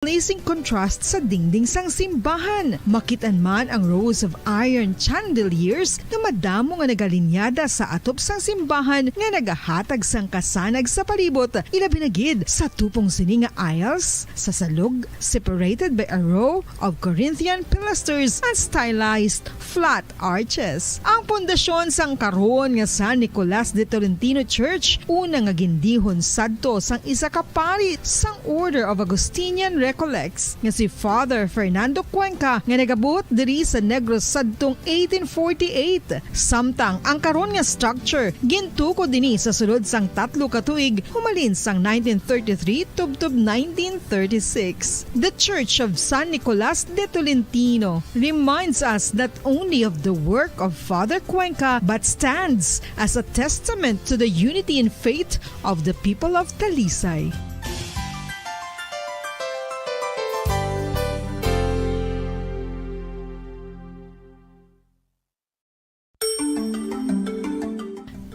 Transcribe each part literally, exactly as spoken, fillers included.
blazing contrast sa dingding sang simbahan. Makit-an man ang rows of iron chandeliers nga madamo nga nagalinyada sa atop sang simbahan nga nagahatag sang kasanag sa palibot, ilabi na gid sa tupong sini nga aisles sa salog, separated by a row of Corinthian pilasters and stylized flat arches. Ang pundasyon sang karon nga San Nicolas de Tolentino Church, una nga gindihon sadto sang isa ka pari sang Order of Augustinian Recollects, nga si Father Fernando Cuenca, nga nagabuot diri sa Negros sadtong eighteen forty-eight. Samtang ang karon nga structure gintukod dinhi sa sulod sang tatlo ka tuig, humalin sang nineteen thirty-three tubtob nineteen thirty-six. The Church of San Nicolas de Tolentino reminds us not only of the work of Father Cuenca but stands as a testament to the unity in faith of the people of Talisay.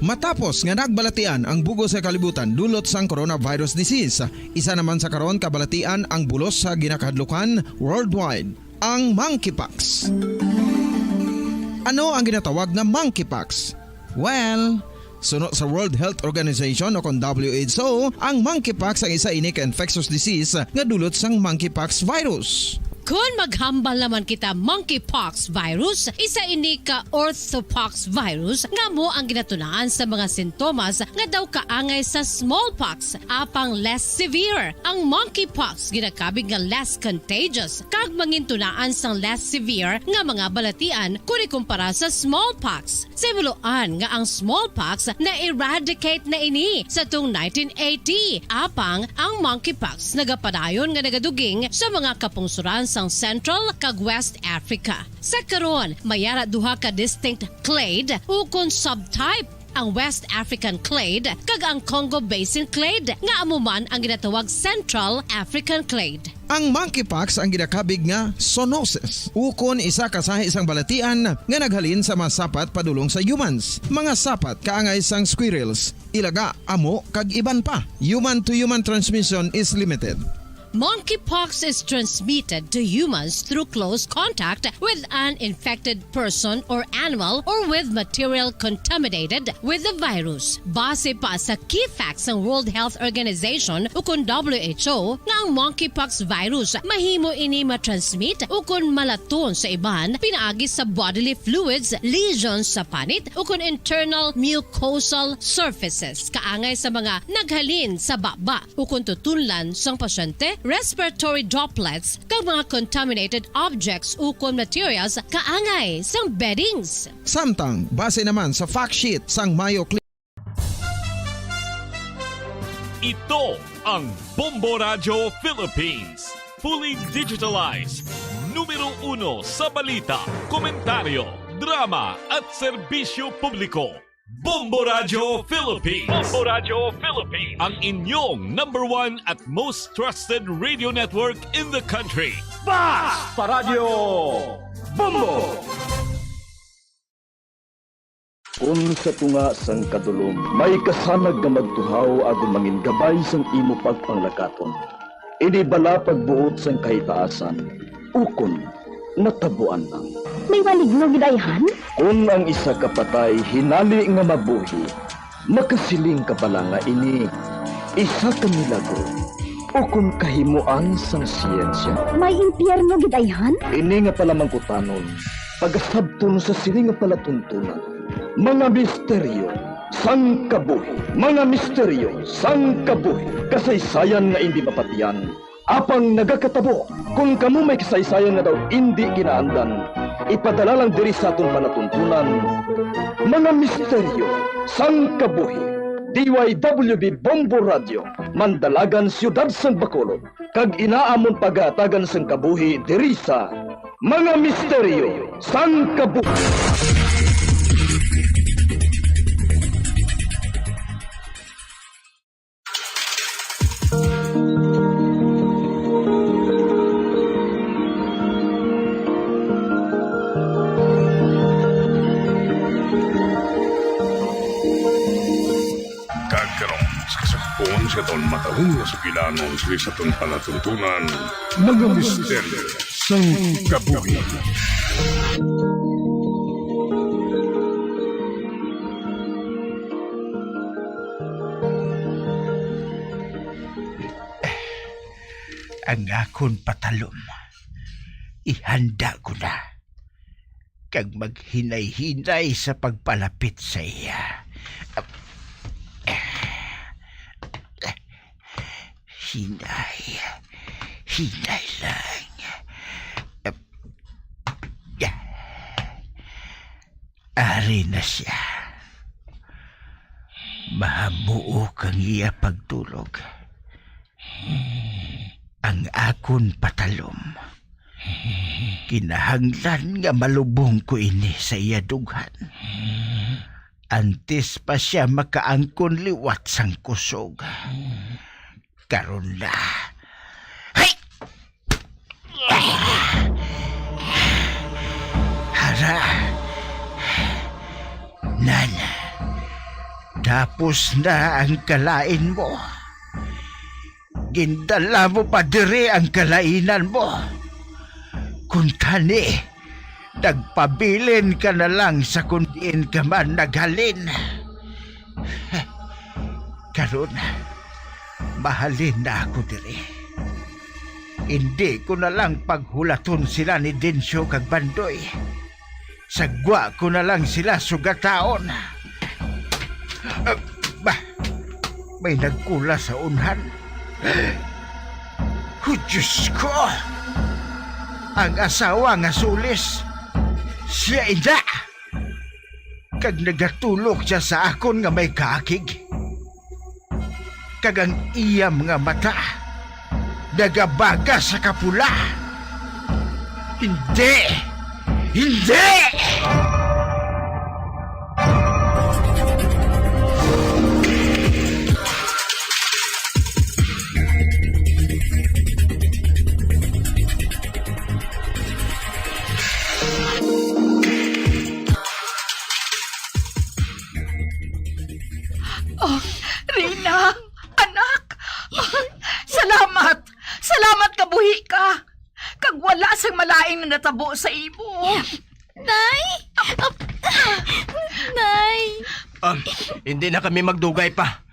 Matapos nga nagbalatian ang bug-os nga kalibutan dulot sang coronavirus disease, isa naman sa karon kabalatian ang bulos sa ginakahadlukan worldwide, ang monkeypox. Ano ang ginatawag nga monkeypox? Well, suno sa World Health Organization o kon W H O, ang monkeypox ang isa ini ka infectious disease nga dulot sang monkeypox virus. Kon maghambal naman kita, monkeypox virus, isa ini ka orthopox virus nga amo ang ginatunaan sa mga sintomas nga daw kaangay sa smallpox, apang less severe. Ang monkeypox ginakabig nga less contagious kag mangintunaan sang less severe nga mga balatian kon ikumpara sa smallpox. Sa himuloan nga ang smallpox na-eradicate na ini sa tong nineteen eighty, apang ang monkeypox nagapadayon nga nagaduging sa mga kapungsoran sang Central kag West Africa. Sa karon, may ara duha ka distinct clade ukon subtype, ang West African clade kag ang Congo Basin clade, nga amo man ang ginatawag Central African clade. Ang monkeypox ang ginakabig nga zoonosis, ukon isa ka sahi sang balatian nga naghalin sa mga sapat padulong sa humans, mga sapat kaangay sang squirrels, ilaga, amo, kag iban pa. Human-to-human transmission is limited. Monkeypox is transmitted to humans through close contact with an infected person or animal or with material contaminated with the virus. Base pa sa key facts sang World Health Organization ukon W H O, nga ang monkeypox virus mahimo ini matransmit ukon malaton sa iban pinaagi sa bodily fluids, lesions sa panit, ukon internal mucosal surfaces kaangay sa mga naghalin sa baba ukon tutunlan sang pasyente, respiratory droplets, kag mga contaminated objects ukon materials kaangay sang beddings. Samtang, base naman sa fact sheet sang Mayo Clinic, ito ang Bombo Radyo Philippines, fully digitalized, numero uno sa balita, komentaryo, drama, at serbisyo publiko. Bombo Radyo Philippines. Bombo Radyo Philippines. Ang inyong number one at most trusted radio network in the country. Basta Radyo Bombo! Kon sa tunga sang kadulom may kasanag nga magtuhaw agod mangin gabay sang imo pagpanglakaton, ini bala pagbuot sang kahitaasan, ukon natabuan lang. May maligno gid ayhan? Kon ang isa ka patay hinali nga mabuhi, makasiling ka bala nga ini isa ka milagro ukon kahimoan sang siyensya? May impyerno gid ayhan? Ini nga palamangkutanon, pagasabton sa sini nga palatuntunan. Mga misteryo sang kabuhi. Mga misteryo sang kabuhi. Kasaysayan nga indi mapatian, apang nagakatabo. Kon kamo may kasaysayan nga daw indi ginaandan, ipadala lang diri sa aton palatuntunan. Mga misteryo sang kabuhi. D Y W B Bombo Radio, Mandalagan, Siyudad sang Bacolod, kag ina amon pagahatagan sang kabuhi diri sa Mga Misteryo sang Kabuhi. Kag karon, sa kasunod Puon sa taon matahong nga sugilanon sini sa aton palatuntunan, mga misteryo sang kabuhi. Ang akon patalom, ihanda ko na, kag maghinay-hinay sa pagpalapit sa iya. Hinay, hinay lang. Ari na sia. Mahamuok ang iya pagtulog. Ang akon patalom, kinahanglan nga malubong ko ini sa iya dughan, antes pa sia makaangkon liwat sang kusog. Karon na. Hay! Hara! Nan, tapos na ang kalain mo. Gindala mo pa diri ang kalainan mo. Kuntani, nagpabilin ka na lang sa kon diin ka man naghalin. Karon, mahalin na ako diri. Indi ko na lang paghulaton sila ni Dencio kag Bandoy. Sa gwa ko na lang sila sugataon. Ah, bah, may nagkula sa unhan. Oh, Diyos ko! Ang asawa nga sulis, siya ina. Kag nagatulok siya sa akon nga may kaakig. Kag ang iya mga mata nagabaga sa kapula. Hindi! Hindi! Oh, Rina, anak. Salamat. Salamat nga buhi ka. Kag wala sang malain nga natabo sa imo. Nay! Nay! Ah, hindi na kami magdugay pa.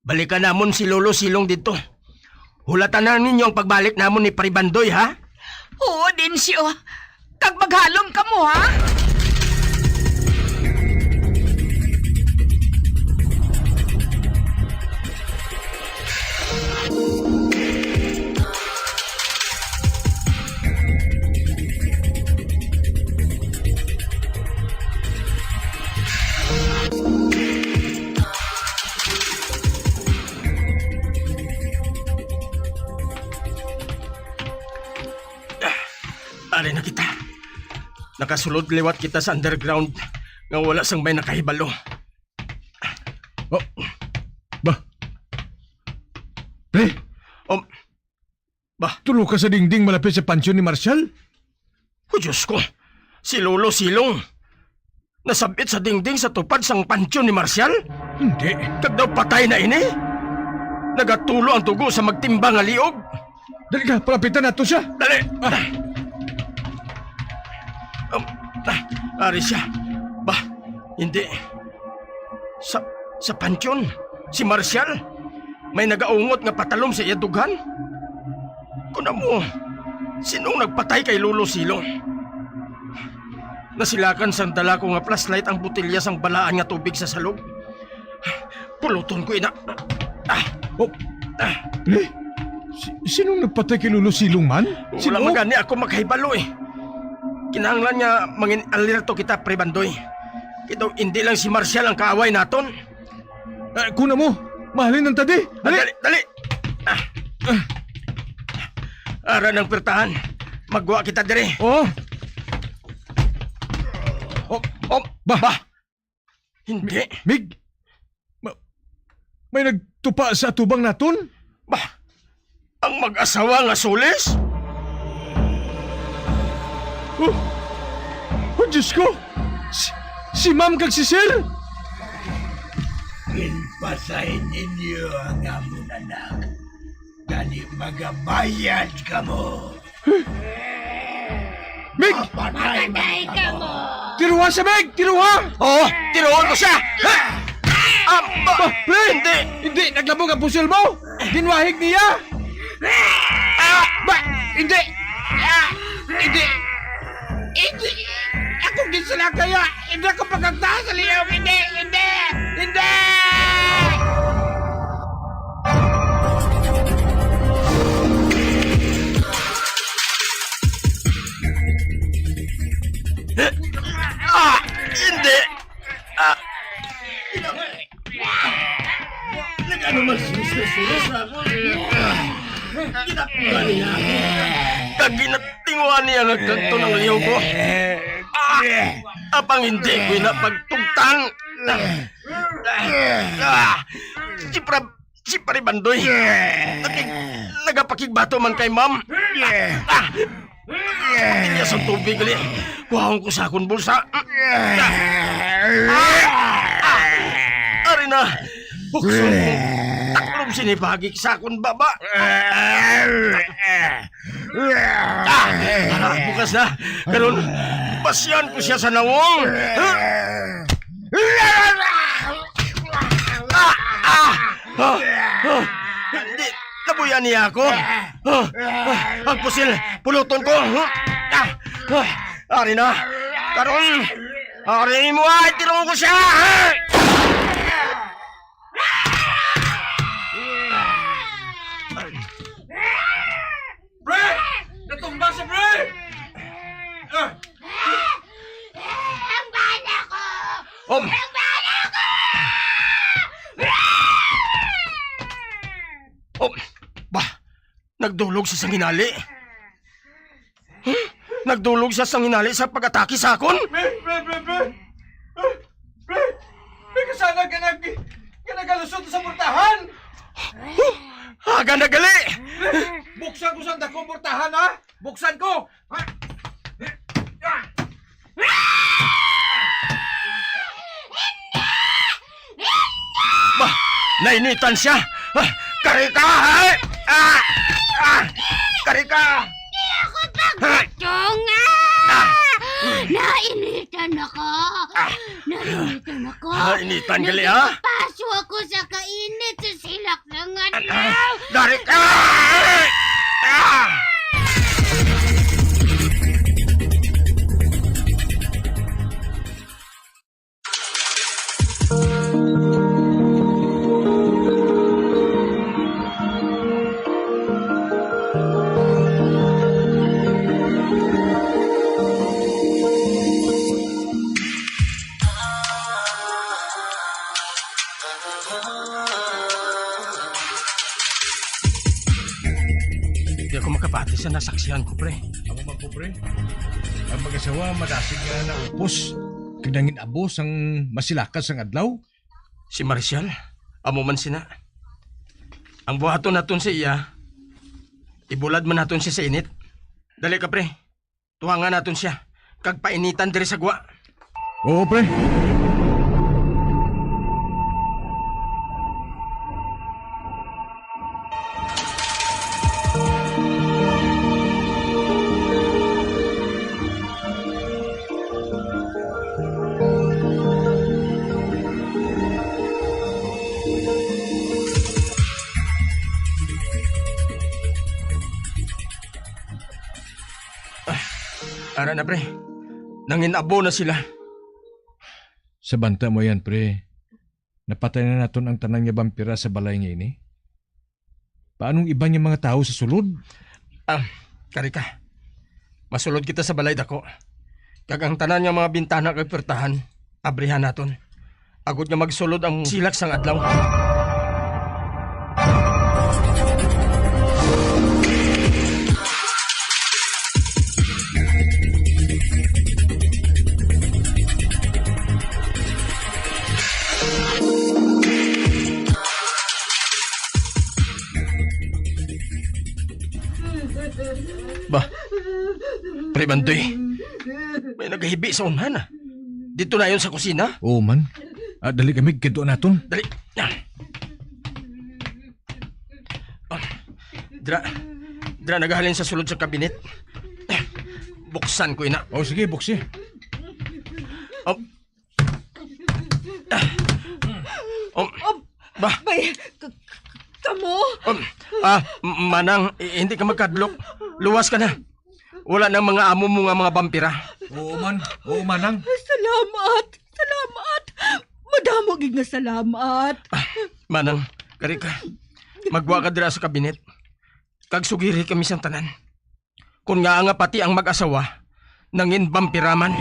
Balikan namon si Lolo Silong didto. Hulatan na ninyo ang pagbalik namon ni Pare Bandoy, ha? Oo, Dencio. Kag maghalom kamo, ha? Ah, ari na kita. Nakasulod liwat kita sa underground nga wala sang may nakahibalo. Oh, ba? Pre? Um, ba? Tulo ka sa dingding malapit sa pansyon ni Marshall? Oh, Diyos ko. Si Lolo Silong. Nasabit sa dingding sa tupad sang pansyon ni Marshall? Hindi. Kag daw patay na ini? Nagatulo ang dugo sa magtimbang nga liog. Dali ka, palapitan nato siya. Dali. Ah. Um, ah, ari siya. Ba, hindi. Sa, sa pansyon, si Marshall, may nagaungot nga patalom sa iya dughan. Kunam mo, sinong nagpatay kay Lolo Silong? Nasilakan sang dala ko nga flashlight ang botelya sang balaan nga tubig sa salog. Puluton ko ina. Ah! Oh. Ah! Pre, si-, sinong nagpatay kay Lolo Silong man? Wala Sino? Man gani ako makahibalo, eh. Kinahanglan nga mangin alerto kita, Pre Bandoy. Kay daw indi lang si Marshall ang kaaway naton. Eh, kuna mo, mahalin ang tadi. Ah, Dali. Dali, dali. Ah. Ah. Ara ng pirtahan. Magwa kita dire. Oh. Oh, oh, Ba? Ba? Hindi. Mig, ma-, may nagtupa sa atubang naton? Ba? Ang mag-asawa nga sulis? Oh, oh, Diyos ko! Si, si Ma'am kag si Sir! Basahin ninyo ang amon anak. Gani magabayad kamo. Mig! Mapatay man Patay kamo! Tiruha siya, Mig! Tiruha! Oo, tiruhon ko siya! Ah! Ah, ba-, Ba, pre! Hindi! Hindi! Naglabog ang pusil mo! Ginwahig niya! Ah! Ba, hindi! Ah! Hindi! Hindi! Ako ginsalakay, ah! Hindi ako pagkagtaas sa liyaw! Hindi! Hindi! Hindi! Ah! Hindi! Ah! Nag-ano man sususulo sa ako? Ah! Ginapula niya ako. Kag ginatinguan niya nga kadto ng liyaw ko. Ah! Apang hindi ko na pagtugtan. Ah! Ah! Si Prab-, si Pare Bandoy. Nakig-, nagapakigbato man kay ma'am. Ah! Iya sa tubig, gali. Kuhaon ko sa akon bulsa. Ah! Ah! Ari na. Bukson kong taklob sini pagik sa akon baba. Ah! Tara, bukas na. Karon, pasyan ko siya sa nawong. Ah! Ah! Ah! Ah! Ah! Hindi, nabuya niya ako. Ah! Ah! Ang pusil, puluton ko. Ah! Ah! Ari na. Karon, ari mo ay tirong ko siya. Pre! Natumba siya, pre! Ah! Ang bana ko! Om! Ang bana ko! Om! Bah! Nagdulog siya sang hinali. Huh? Nagdulog siya sang hinali sa pag-atake sa akon. Pre, pre, pre, pre! Ah! Pre! Pre, kasana ka nag-, ka nagalusot sa portahan! Huh? Aga na gali! Pre, buksan ko sa dakong portahan, ha? Buksan ko! Ha? Ah! Bah! Nainitan siya! Ah! Kari ka! Ah! Ah! Ah! Kari ka! Hindi ako pagbutunga! Ah! Nainitan ako! Ah! Nainitan ako! Ah, initan gali, ha? Nagpaso ako sa kainit sa silak ng adlaw! Dari ka! Ah! Di ako makapati sa nasaksihan ko, pre. Amo man ko, pre. Ang mag-asawa madasig nga naupos kag nangin-abo sang masilakan sang adlaw. Si Marcial, amo man sina. Ang buhaton naton sa iya, ibulad man naton siya sa init. Dali ka, pre. Tuwangan naton sia kag painitan diri sa gwa. Oo, pre. Ah, ara na, pre. Nangin-abo na sila. Sa banta mo yan, pre, napatay na naton ang tanan nga bampira sa balay nga ini. Paanong iban nga mga tawo sa sulod? Ah, kari ka. Masulod kita sa balay dako. Kag ang tanan nga mga bintana kag puwertahan, abrihan naton. Agod nga magsulod ang silak sang adlaw. Ba, Pre Bandoy, may nagahibi sa unhan, ah. Dito na yun sa kusina. Oo, man. Ah, dali kami, kadto naton. Dali. Dra, dra nagahalin sa sulod sa kabinet. Buksan ko ina. Oh, sige, buksi. Oh. Oh. Ba? Bay, k-, k-, kamo? Um, ah, m-, manang, i-, hindi ka magkadlok. Luwas ka na. Wala nang mga amo mo nga mga bampira. Oo man. Oo, manang. Salamat. Salamat. Madamo gid nga salamat. Ah, manang, kari ka. Magwa ka dira sa kabinet. Kag sugiri kami sang tanan. Kon ngaa nga pati ang mag-asawa nangin bampira man.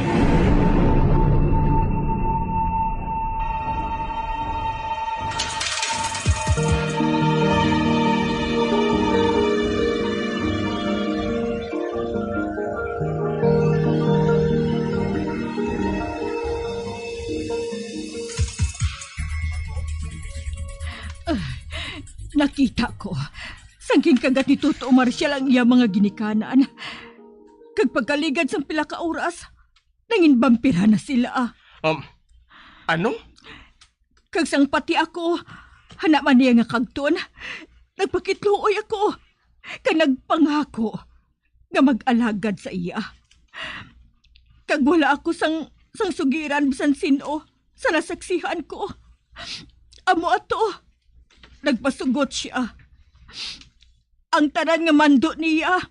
Ah, nakita ko sang ginkagat ni Toto Marcial ang iya mga ginikanan. Kag pagkaligad sang pila ka oras, nangin bampira na sila. Um, ano? Kag sang pati ako, hana man niya nga kagton, nagpakitluoy ako, kag nagpangako nga mag-alagad sa iya. Kag wala ako sang, sang sugiran bisan sin-o sa nasaksihan ko. Amo ato, nagpasugot sia. Ang tanan nga mando niya,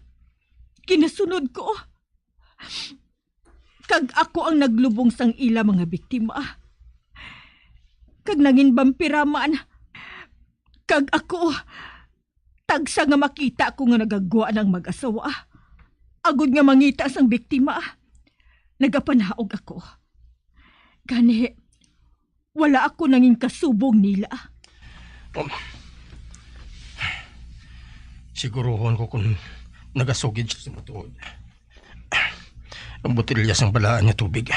ginasunod ko. Kag ako ang naglubong sang ila mga biktima. Kag nangin bampira man. Kag ako, tagsa nga makita ko nga nagagwa ang mag-asawa, agod nga mangita sang biktima, nagapanaog ako. Gani, wala ako nangin kasubong nila. Um, siguruhon ko kung nagasugid siya sa matuod. Ang botelya sang balaan nga tubig,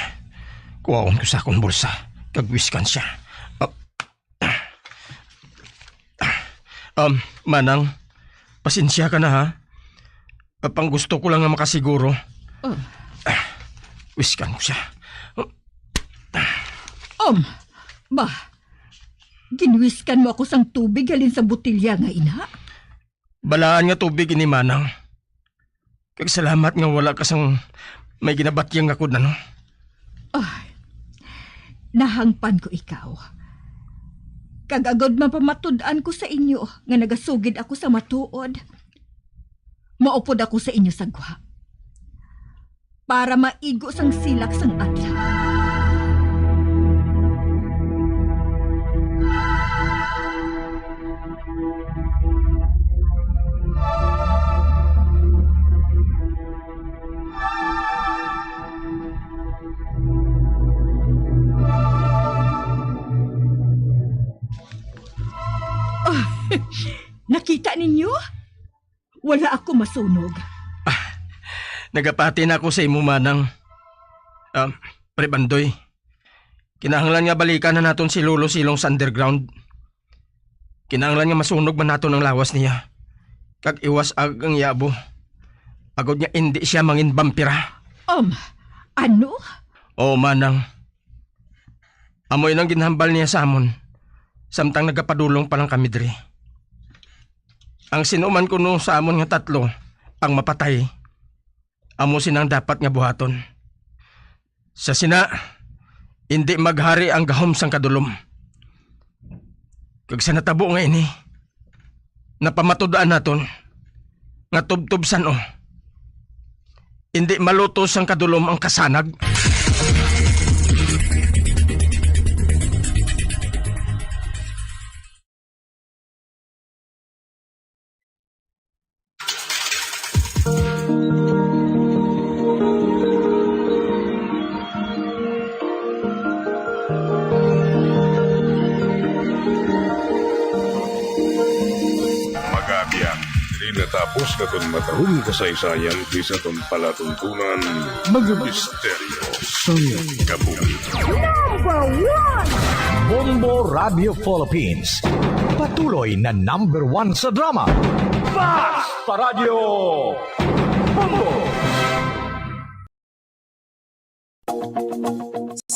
kuhaon ko sa akon bulsa, kag wiskan siya. Ah, um, manang, pasensya ka na, ha? Ah, pang gusto ko lang nga makasiguro. Oh. Wiskan ko siya. Um, ba, ginwiskan mo ako sang tubig halin sa botelya nga ina? Balaan nga tubig ini, manang. Kag salamat nga wala ka sang may ginabatyang nga kudnan, no? Ay, nahangpan ko ikaw. Kag agod mapamatud-an ko sa inyo nga nagasugid ako sa matuod, maupod ako sa inyo sa gwa para maigo sang silak sang adlaw. Ah, nakita ninyo? Wala ako masunog. Ah, nagapati na ako sa imo, manang. Ah, Pre Bandoy, kinahanglan nga balikan na naton si Lolo Silong sa underground. Kinahanglan nga masunog man naton ang lawas niya, kag iwas-ag ang iya abo, agod nga indi siya mangin bampira. Um, ano? Oo, manang. Amo ini ang ginhambal niya sa amon, samtang nagapadulong pa lang kami diri. Ang sin-o man kuno sa amon nga tatlo ang mapatay, amo sina ang dapat nga buhaton. Sa sina, indi maghari ang gahom sang kadulom. Kag sa natabo nga ini, napamatud-an naton nga tubtob san-o, indi maluto sang kadulom ang kasanag. Magabiya, diri natapos aton matahom kasaysayan sa aton palatuntunan, Mga Misteryo sang Kabuhi. Number one! Bombo Radio Philippines, patuloy na number one sa drama. Basta Radyo Bombo!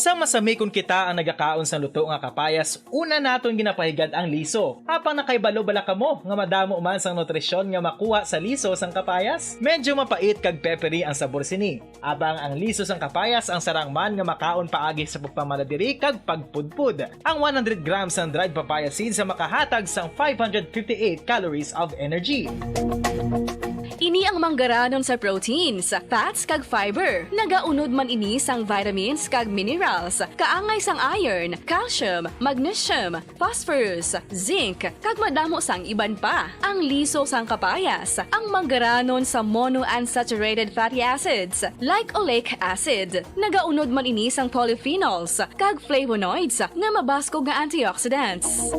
Sa masami kon kita ang nagakaon sang luto nga kapayas, una naton ginapahigad ang liso. Apang nakahibalo bala kamo nga madamo man sang nutrisyon nga makuha sa liso sang kapayas? Medyo mapait kag peppery ang sabor sini. Apang ang liso sang kapayas ang sarang man nga makaon paagi sa pagpamalabiri kag pagpudpod. Ang one hundred grams sang dried papaya seeds ang makahatag sang five hundred fifty-eight calories of energy. Ini ang manggaranon sa proteins, fats, kag fiber. Nagaunod man ini sang vitamins kag minerals, kaangay sang iron, calcium, magnesium, phosphorus, zinc, kag madamo sang iban pa. Ang liso sang kapayas, ang manggaranon sa monounsaturated fatty acids, like oleic acid. Nagaunod man ini sang polyphenols kag flavonoids nga mabaskog nga antioxidants.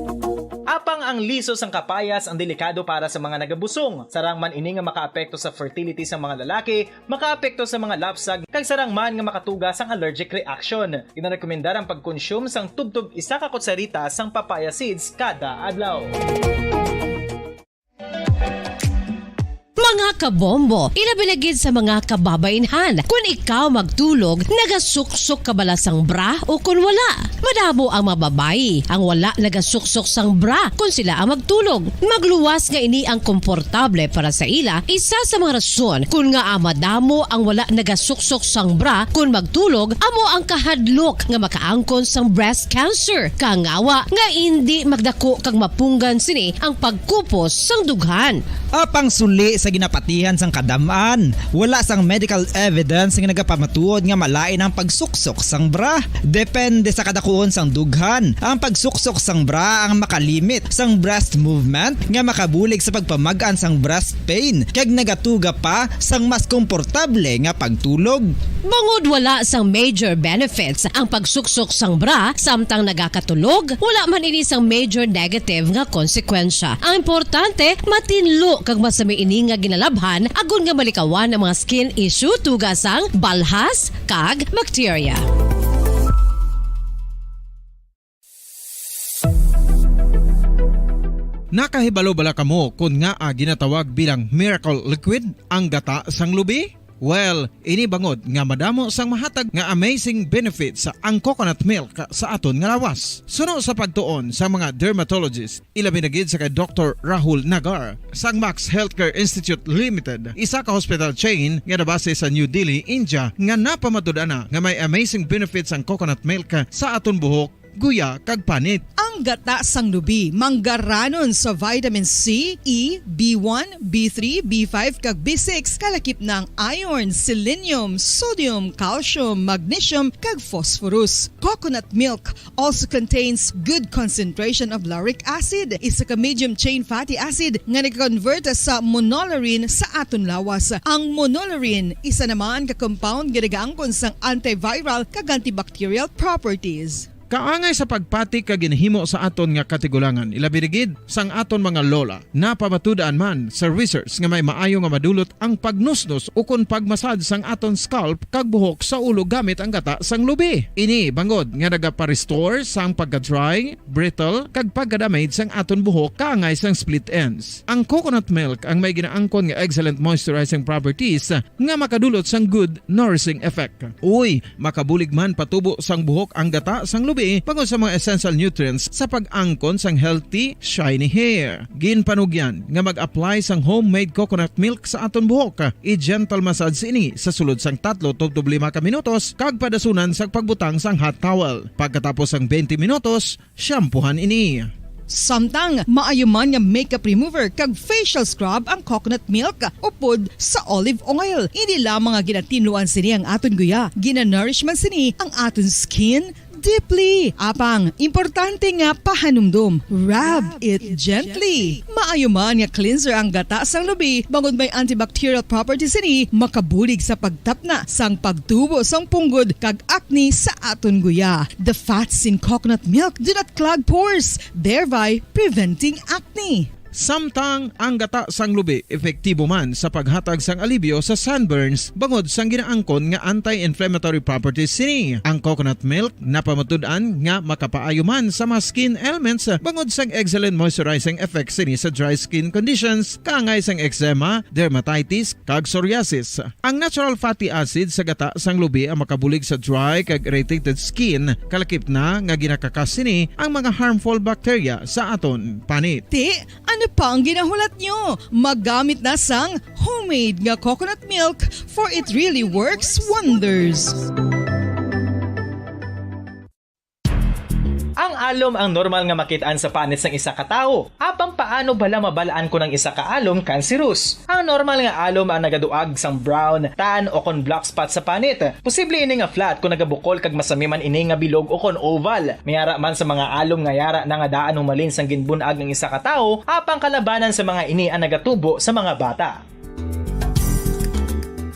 Apang ang liso sang kapayas ang delikado para sa mga nagabusong. Sarang man ini nga makaapekto sa fertility sa mga lalaki, makaapekto sa mga lapsag, kag sarang man nga makatuga sang allergic reaction. Ginarekomendar ang pagkonsume sang tubtob isa ka kutsarita sang papaya seeds kada adlaw. Mga kabombo, ilabi na gid sa mga kababainhan, kun ikaw magtulog, nagasuksok ka bala sang bra o kun wala? Madamo ang mga babayi ang wala nagasuksok sang bra kun sila ang magtulog. Magluwas nga ini ang komportable para sa ila, isa sa mga rason kun ngaa madamo ang wala nagasuksok sang bra kun magtulog amo ang kahadlok nga makaangkon sang breast cancer, kangawa nga indi magdako kag mapunggan sini ang pagkupos sang dughan. Apang suli sa ginapatihan sang kadam-an, wala sang medical evidence nga nagapamatuod nga malain ang pagsuksok sang bra. Depende sa kadakuon sang dughan, ang pagsuksok sang bra ang makalimit sang breast movement nga makabulig sa pagpamag-an sang breast pain kag nagatuga pa sang mas komportable nga pagtulog. Bangod wala sang major benefits ang pagsuksok sang bra samtang nagakatulog, wala man ini sang major negative nga konsekwensya. Ang importante, matinlo kag masami ini nga ginalabhan agod nga malikawan ang mga skin issue tuga sang balhas kag bacteria. Nakahibalo bala kamo kon ngaa ginatawag bilang miracle liquid ang gata sang lubi? Well, ini bangod nga madamo sang mahatag nga amazing benefits ang coconut milk sa aton nga lawas. Suno sa pagtuon sa mga dermatologist, ilabi na gid sa kay Doktor Rahul Nagar sang Max Healthcare Institute Limited, isa ka hospital chain nga nabase sa New Delhi, India, nga napamatud-an na nga may amazing benefits ang coconut milk sa aton buhok, guya, kag panit. Ang gata sang lubi, manggaranon sa vitamin C, E, B one, B three, B five, kag B six, kalakip na ang iron, selenium, sodium, calcium, magnesium, kag phosphorus. Coconut milk also contains good concentration of lauric acid, isa ka medium chain fatty acid nga nag-convert sa monolaurin sa aton lawas. Ang monolaurin, isa naman ka compound nga nagaangkon sang antiviral kag antibacterial properties. Kaangay sa pagpati kag ginahimo sa aton nga katigulangan, ilabi na gid sang aton mga lola. Napamatud-an man sa research nga may maayo nga madulot ang pagnusnos ukon pagmasad sang aton scalp kag buhok sa ulo gamit ang gata sang lubi. Ini bangod nga nagapa-restore sang pagka-dry, brittle, kag pagka-damage sang aton buhok kaangay sang split ends. Ang coconut milk ang may ginaangkon nga excellent moisturizing properties nga makadulot sang good nourishing effect. Uy, makabulig man patubo sang buhok ang gata sang lubi bangod sa mga essential nutrients sa pag-angkon sang healthy, shiny hair. Ginpanugyan nga mag-apply sang homemade coconut milk sa aton buhok. I-gentle massage ini sa sulod sang tatlo tubtob lima ka minutos kag padasunan sang pagbutang sang hot towel. Pagkatapos sang twenty minutos, shampoohan ini. Samtang maayo man nga makeup remover kag facial scrub ang coconut milk upod sa olive oil. Hindi lamang nga ginatinluan sini ang aton guya, ginanourish man sini ang aton skin deeply. Apang, importante nga pahanumdom, rub it gently. Maayo man nga cleanser ang gata sang lubi, bangod may antibacterial properties sini, makabulig sa pagtapna sang pagtubo sang punggod kag acne sa aton guya. The fats in coconut milk do not clog pores, thereby preventing acne. Samtang ang gata sang lubi epektibo man sa paghatag sang alibyo sa sunburns bangod sang ginaangkon nga anti-inflammatory properties sini. Ang coconut milk napamatud-an nga makapaayo man sa mga skin ailments bangod sang excellent moisturizing effect sini sa dry skin conditions kaangay sang eczema, dermatitis, kag psoriasis. Ang natural fatty acid sa gata sang lubi ang makabulig sa dry kag irritated skin, kalakip na nga ginakakas sini ang mga harmful bacteria sa aton panit. Ti, ano pa ang ginahulat nyo? Magamit na sang homemade nga coconut milk, for it really works wonders. Ang alom ang normal nga makit-an sa panit sang isa ka tawo. Apang paano bala mabal-an kon ang isa ka alom kanserus? Ang normal nga alom ang nagaduag sang brown, tan, o kon black spot sa panit. Posible ini nga flat kon nagabukol kag masami man ini nga bilog o kon oval. May ara man sa mga alom nga yara na nga daan humalin sang ginbun-ag ang isa ka tawo, apang kalabanan sa mga ini ang nagatubo sa mga bata.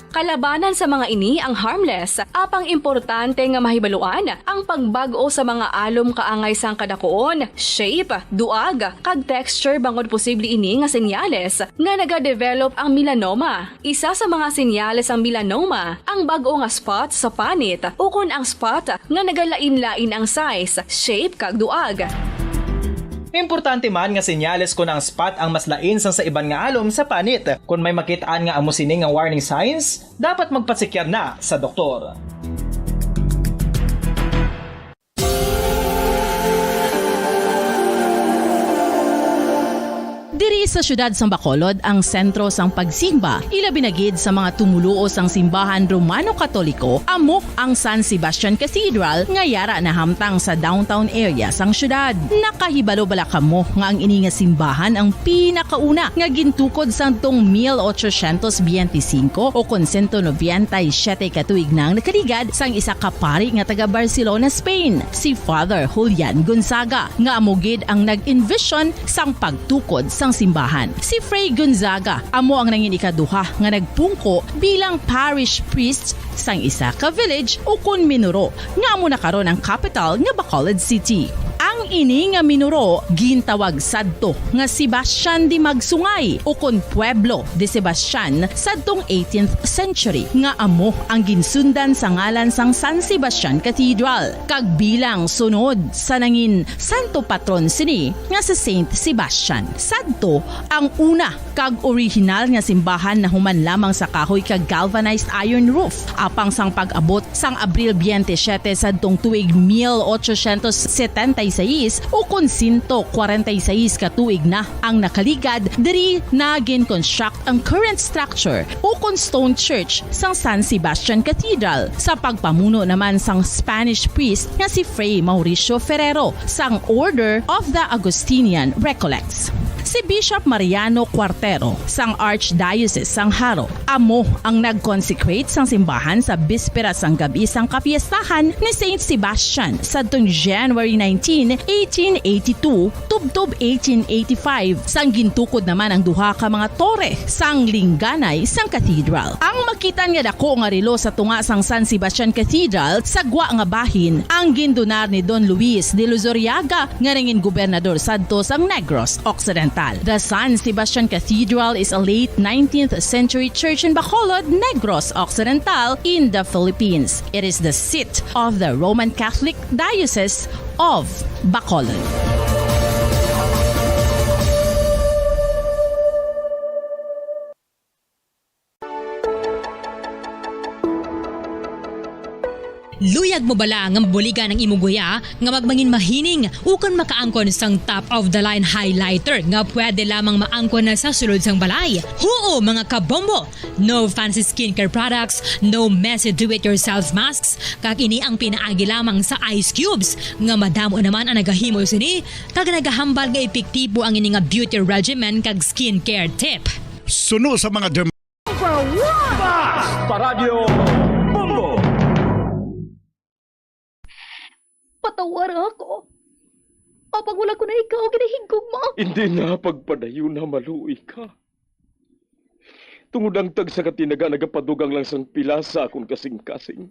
Kalabanan sa mga ini ang harmless, apang importante nga mahibaluan ang pagbag-o sa mga alom kaangay sang kadakuon, shape, duag, kag texture bangod posible ini nga senyales nga nagadevelop ang melanoma. Isa sa mga senyales sang melanoma ang bag-o nga spot sa panit ukon ang spot nga nagalain-lain ang size, shape, kag duag. Importante man nga senyales kon ang spot ang mas lain sang sa iban nga alom sa panit. Kon may makit-an nga amo sini nga warning signs, dapat magpatsikyar na sa doktor. Diri sa siyudad sang Bacolod ang sentro sang pagsimba, ilabi na gid sa mga tumoluo sang simbahan Romano-Katoliko, amo ang San Sebastian Cathedral nga yara nahamtang sa downtown area sang siyudad. Nakahibalo bala kamo nga ang ini nga simbahan ang pinakauna nga gintukod sadtong mil ochocientos biyente singko o kon sento nobenta y siyete ka tuig na ang nakaligad sang isa ka pari nga taga Barcelona, Spain, si Father Julian Gonzaga, nga amo gid ang nag-envision sang pagtukod sang simbahan. Si Fray Gonzaga amo ang nangin ikaduha nga nagpungko bilang parish priest sang isa ka village ukon minuro nga amo na karon ang kapital nga Bacolod City. Ang ini nga minuro gintawag sadto nga Sebastian de Magsungay ukon Pueblo de Sebastian sadtong eighteenth century, nga amo ang ginsundan sa ngalan sang San Sebastian Cathedral, kag bilang sunod sa nangin santo patron sini nga si Saint Sebastian. Sadto ang una kag orihinal nga simbahan nahuman lamang sa kahoy kag galvanized iron roof. Apang sang pag-abot sang Abril biyente siyete sadtong tuig mil ochocientos setenta y seis, ukon sento kwarenta y seis ka tuig na ang nakaligad, diri na gin-construct ang current structure ukon stone church sang San Sebastian Cathedral sa pagpamuno naman sang Spanish priest nga si Fray Mauricio Ferrero sang Order of the Augustinian Recollects. Si Bishop Mariano Cuartero sang Archdiocese sang Jaro amo ang nag-consecrate sang simbahan sa bispera sang gab-i sang kapiestahan ni Saint Sebastian sadtong January nineteen, eighteen eighty-two, tubtob eighteen eighty-five, sang gintukod naman ang duha ka mga tore sang lingganay sang cathedral. Ang makit-an nga dako nga relo sa tunga sang San Sebastian Cathedral sa gwa nga bahin ang gindonar ni Don Luis de Luzuriaga nga nangin gobernador sadto sang Negros Occidental. The San Sebastian Cathedral is a late nineteenth century church in Bacolod, Negros Occidental, in the Philippines. It is the seat of the Roman Catholic Diocese of Bacolod. Luyag mo bala nga mabuligan ang imong guya nga magmangin mahining ukon makaangkon sang top of the line highlighter nga pwede lamang maangkon na sa sulod sang balay? Huo, mga kabombo! No fancy skincare products, no messy do-it-yourself masks, kag ini ang pinaagi lamang sa ice cubes nga madamo naman ang nagahimo sini kag nagahambal nga epektibo ang ini nga beauty regimen kag skincare tip. Suno sa mga derm- Number one! Fast Paradyo Bombo! Patawara ako. Apang wala ko na ikaw ginahigugma. Hindi na pagpadayon na maluoy ka. Tungod ang tagsa ka tinaga nagapadugang lang sang pila sa akon kasing-kasing.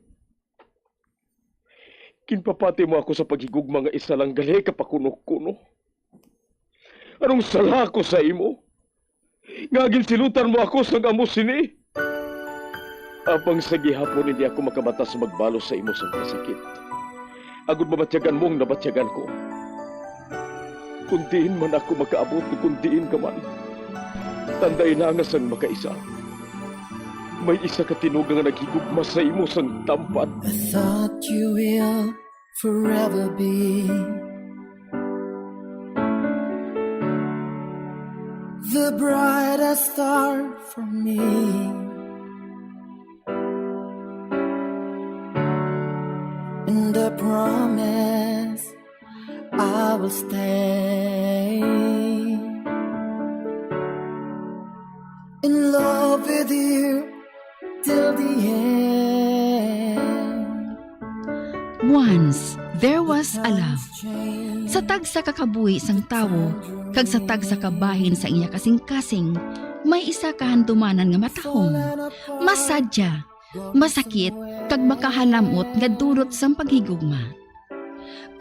Ginpapati mo ako sa paghigugma nga isa lang gali ka pakuno-kuno. Anong sala ko sa imo, nga ginsilutan mo ako sang amo sini? Apang sa gihapon hindi ako makabata sa magbalos sa imo sang kasakit, agod mabatyagan mo ang nabatyagan ko. Kung diin man ako makaabot, o kung diin ka man, tandai na nga sang makaisa, may isa ka tinuga nga naghigugma sa imo sang tampad. I thought you will forever be the brightest star for me. And I promise I will stay in love with you till the end. Once there was a love. Sa tagsa ka kabuhi sang tawo kag sa tagsa ka bahin sa iya kasingkasing, may isa ka handumanan nga matahom, masadya, masakit, kag makahalamot nga dulot sang paghigugma.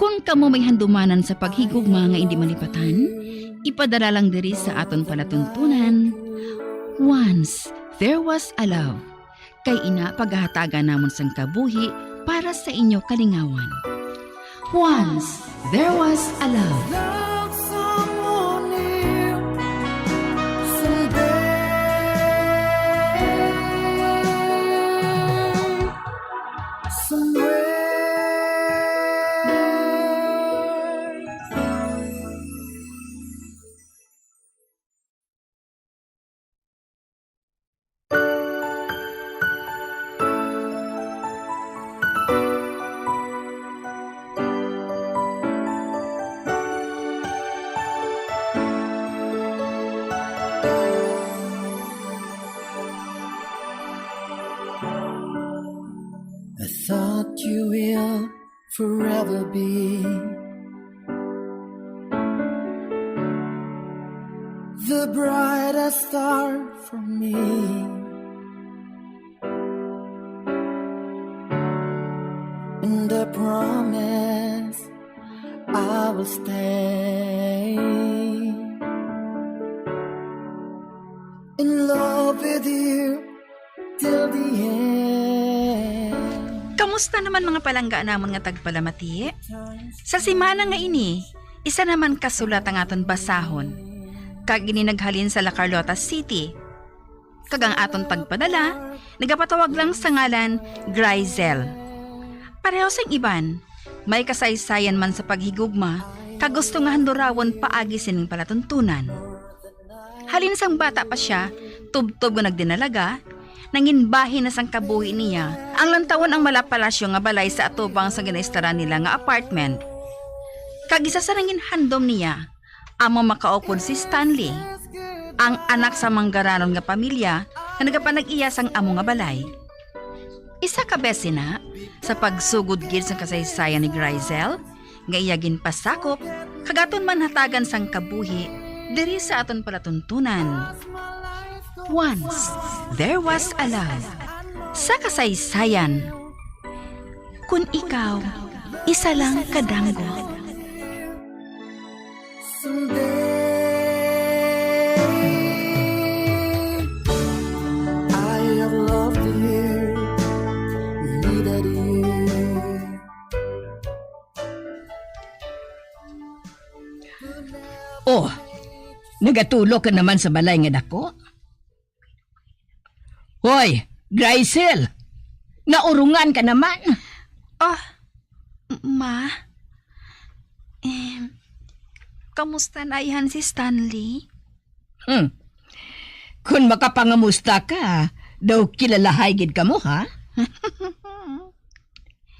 Kon kamo may handumanan sa paghigugma nga indi malipatan, ipadala lang diri sa aton palatuntunan. Once there was a love. Kay ina, pagahatagan namon sang kabuhi para sa inyo kalingawan. Once there was a love. Like someone new someday, somewhere. I thought you will forever be the brightest star for me. And I promise I will stay in love with you till the end. Kamusta naman, mga palangga namon nga tagpalamati? Sa semana nga ini, isa naman ka sulat ang aton basahon, kag ini naghalin sa La Carlota City, kag ang aton tagpadala nagapatawag lang sa ngalan Gryzel. Pareho sang iban, may kasaysayan man sa paghigugma, kag gusto nga handurawon paagi sining palatuntunan. Halin sang bata pa sia, tubtob nga nagdinalaga, nangin bahin na sang kabuhi niya ang lantawon ang malapalasyo nga balay sa atubang sang ginaistaran nila nga apartment. Kag isa sa nangin handom niya, amo makaupod si Stanley, ang anak sa manggaranon nga pamilya nga nagapanag-iya sang amo nga balay. Isa ka besi na, sa pagsugod gid sang kasaysayan ni Gryzel, nga iya ginpasakop, kag aton man hatagan sang kabuhi diri sa aton palatuntunan. Once there was a love. Sa kasaysayan, kun ikaw isa lang ka damgo. Someday, I have loved you, me that is. Oh, nagatulo ka naman sa balay nga dako? Hoy, Gryzel! Naurungan ka naman! Ah, ma? Em, kamusta na ayhan si Stanley? Hmm. Kung makapangamusta ka, daw kilalahay gid kamo, ha?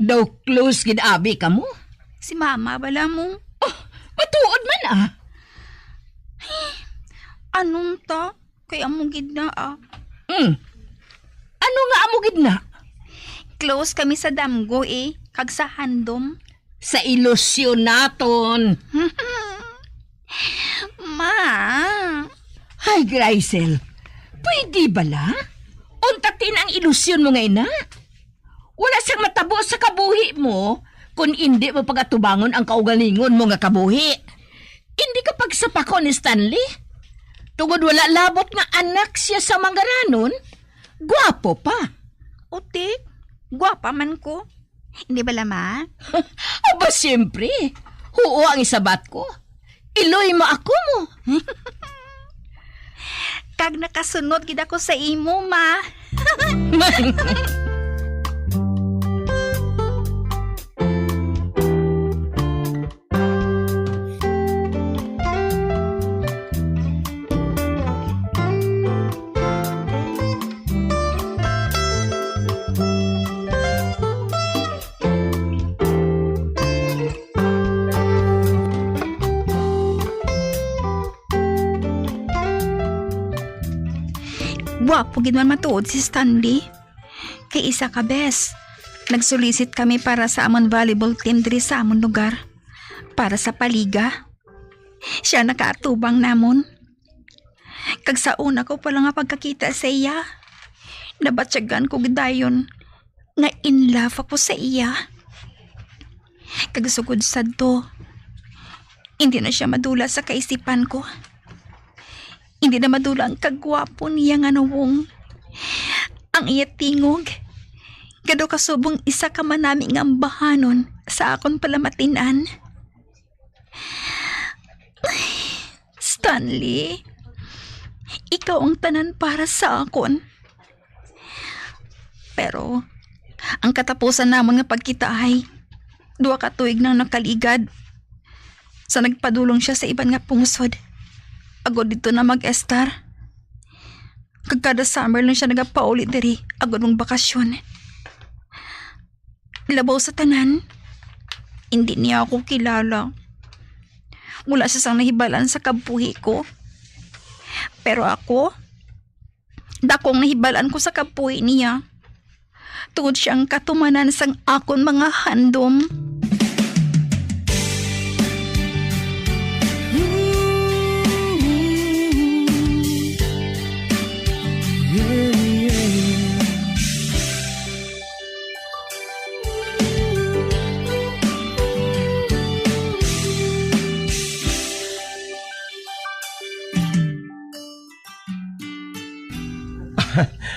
Daw close gid abi kamo? Si Mama bala mo. Oh, matuod man, ah. Anong ta? Kay amo gid na, ah. Hmm. Ano nga amo gid na? Close kami sa damgo, eh, kag sa handom. Sa ilusyon naton. Ma. Ay, Gryzel, pwede bala? Untatin ang ilusyon mo nga ina. Wala siyang matabo sa kabuhi mo kung indi mo pagatubangon ang kaugalingon mo nga kabuhi. Indi ka pag Sa pako ni Stanley? Tungod wala labot nga anak siya sa manggaranon, guwapo pa. Uti, guwapa man ko. Hindi bala, ma? Aba, siyempre. Huo ang isabat ko. Iloy mo ako mo. Kag nakasunod gid ako sa imo, ma. Guwapo gid man matuod si Stanley. Kay isa ka bes, nagsulisit kami para sa amon volleyball team diri sa amon lugar, para sa paliga. Siya nakaatubang namon. Kag sa una ko pa lang nga pagkakita sa iya, nabatyagan ko gidayon nga in love ako sa iya. Kag sugod sadto, hindi na siya madula sa kaisipan ko. Hindi na madula ang kagwapo niya nga nawong. Ang iya tingog, kadaw kasubong isa ka manami nga ambahanon sa akon palamatin-an. Stanley, ikaw ang tanan para sa akon. Pero, ang katapusan namon nga pagkitaay, duha ka tuig nang nakaligad. Sa nagpadulong siya sa iban nga pungsod, agod didto na mag-estar. Kag kada summer lang siya nagapauli diri, agod magbakasyon. Labaw sa tanan, hindi niya ako kilala. Wala siya sang nahibalaan sa kabuhi ko. Pero ako, dakong nahibalaan ko sa kabuhi niya. Tungod siya ang katumanan sang akon mga handom.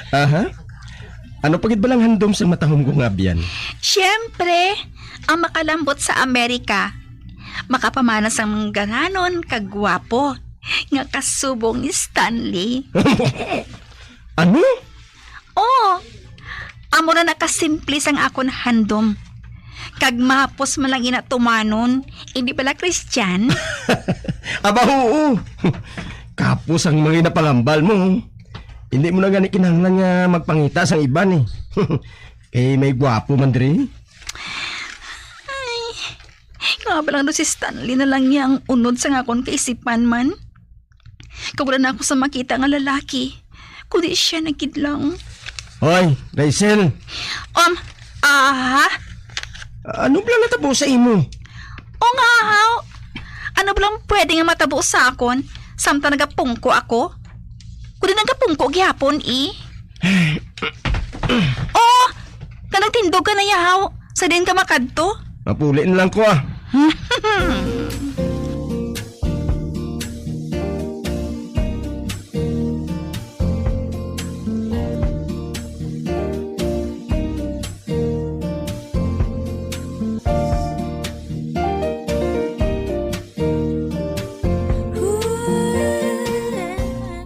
Aha. Ano pa gid balang handom sang matahom ko nga abyan? Siyempre, ang makalambot sa Amerika, makapamana sang manggaranon kag gwapo, nga kasubong ni Stanley. Ano? Oo. Amo na nakasimple sang akon handom. Kag mahapos man lang ina tumanon, hindi bala, Christian? Aba, oo. Kapos ang mga inapangambal mo. Hindi mo na gani kinahanglan nga magpangita sang iban, eh. Kay may gwapo man diri. Ay, nga ba lang daw si Stanley na lang niya ang unod sa akon kaisipan man? Kag wala na ako sa makita nga lalaki, kundi siya na gid lang. Hoy, Rachel! Um, aha? Ano bala natabo sa imo? O nga, haw? Ano bala ang pwede nga matabo sa akon? Samtang nagapungko ako? Kundi nagapungko gihapon, eh. Oh, nga nagtindog ka na, yahaw. Sa din ka makadto? Mapuli na lang ko, ah.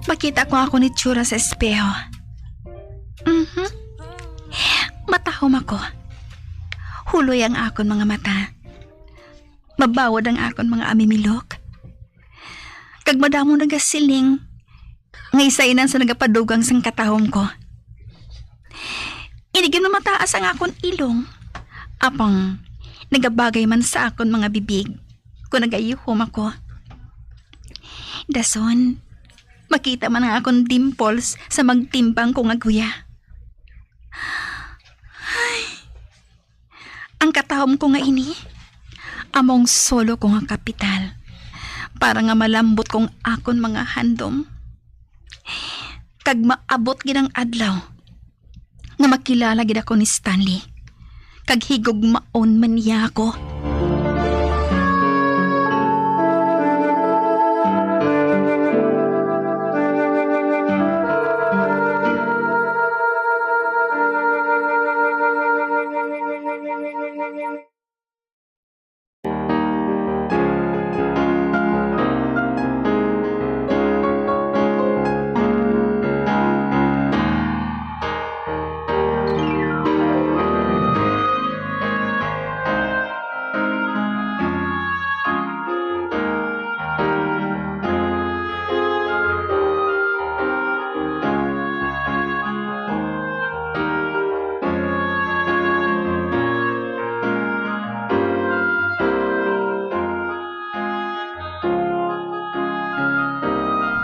Makita ko ako ni tsura sa espeho. Mhm. Matahom ako. Huloy ang akon mga mata. Mabawod ang akon mga amimilok. Kag madamo nagasiling nga isa inan sa nagapadugang sang katahom ko. Ini gid mamataas ang akon ilong, apang nagabagay man sa akon mga bibig kon nagayuhom ako. Dason, makita man ang akon dimples sa magtimbang ko nga guya. Ay, ang katahom ko nga ini, among solo ko nga kapital, para nga malambot kong akon mga handom. Kag maabot gid ang adlaw nga makilala gid ako ni Stanley, kag higugmaon man niya ako.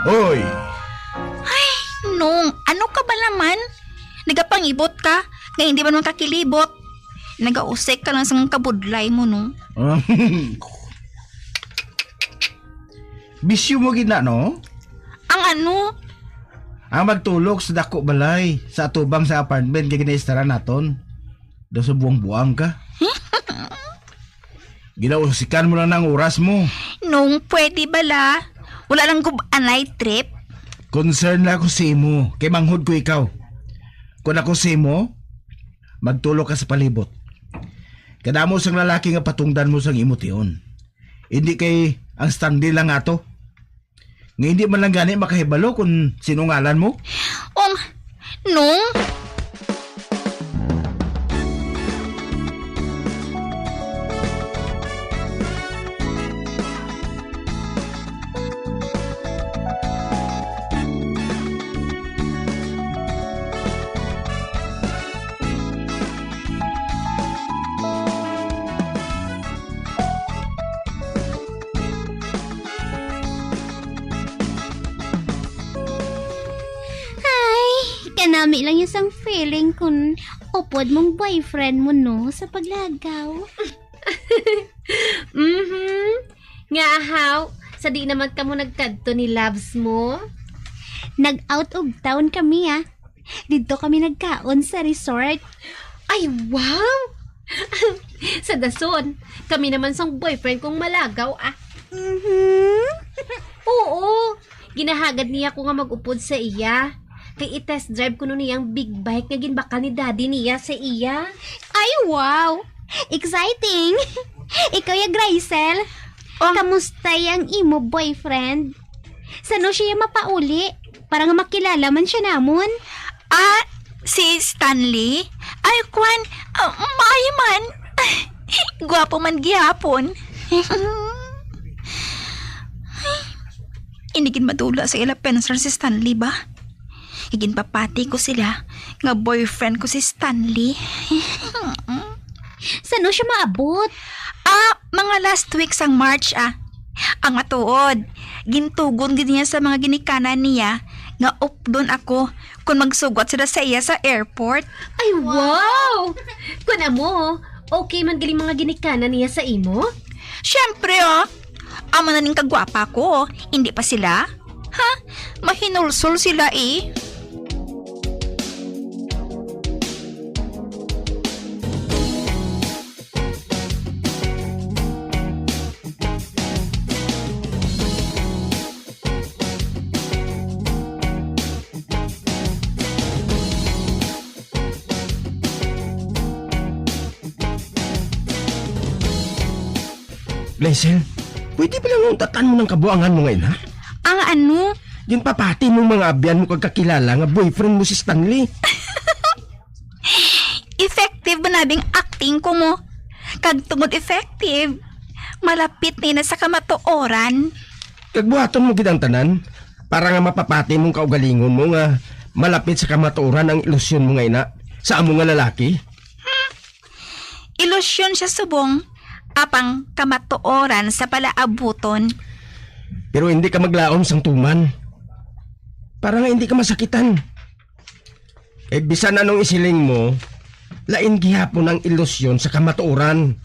Oy! Ay, Nong, ano ka ba naman? Nagapangibot ka, nga hindi man makakilibot. Nagausik ka lang sa kabudlay mo, no? Bisyo mo gid na, no? Ang ano? Ang magtulog sa dako balay, sa atubang sa apartment nga ginaistaran naton. Daw sa buang-buang ka. Ginausikan mo lang ang oras mo. Nong, pwede bala? Wala lang gub anay trip. Concern na ako sa imo, kay manghod ko ikaw. Kung ako sa imo, magtulog ka sa palibot. Kadamo sang lalaki nga patungdan mo sang imo tion. Hindi kay ang Stanley lang ato. Nga hindi man lang gani makahibalo kung sino ngalan mo? Um, Nong? Ay, kanami lang yung sang feeling kun upod mong boyfriend mo, no, sa paglagaw. Mhm. Nga ahaw, sa di naman kamo nagkadto ni loves mo? Nag-out of town kami, ah. Didto kami nagkaon sa resort. Ay, wow! Sa dason, kami naman sang boyfriend kong malagaw, ah. Mhm. Oo, ginahagad niya ko nga mag-upod sa iya. Kay i-test drive kuno niya ang big bike nga ginbakal ni daddy niya sa iya. Ay, wow! Exciting! Ikaw ya, Graisel. Oh. Kamusta yang imo boyfriend? Sano siya mapauli? Para nga makilala man siya namon. Ah, si Stanley? Ay, kwan, ah, maayo man. Gwapo man gihapon. Hindi gid madula sa ila pensar si Stanley ba? Iginpapati ko sila nga boyfriend ko si Stanley. Sano siya maabot? Ah, mga last week sang March, ah. Ang matuod, gintugon gid niya sa mga ginikanan niya nga updon ako kung magsugwat sila sa iya sa airport. Ay, wow! Kun amo, okay man gali mga ginikanan niya sa imo? Siyempre, oh. Amo na ning kagwapa ko, hindi pa sila? Ha? Mahinulsol sila, eh. Blaisel, pwede ba lang untatan mo ng kabuangan mo nga ina? Ang ano? Ginpapati mo mga abyan mo kag kakilala nga boyfriend mo si Stanley. Effective ba nabing acting ko mo? Kag tungod effective, malapit na ina sa kamatuoran. Kag buhaton mo gid ang tanan para nga mapapati mong kaugalingon mo nga malapit sa kamatuoran ang ilusyon mo nga ina sa amo nga lalaki. Ilusyon siya subong, apang kamatuoran sa palaabuton. Pero hindi ka maglaom sang tuman para nga hindi ka masakitan. Kay bisan anong isiling mo, lain gihapon ang ilusyon sa kamatuoran.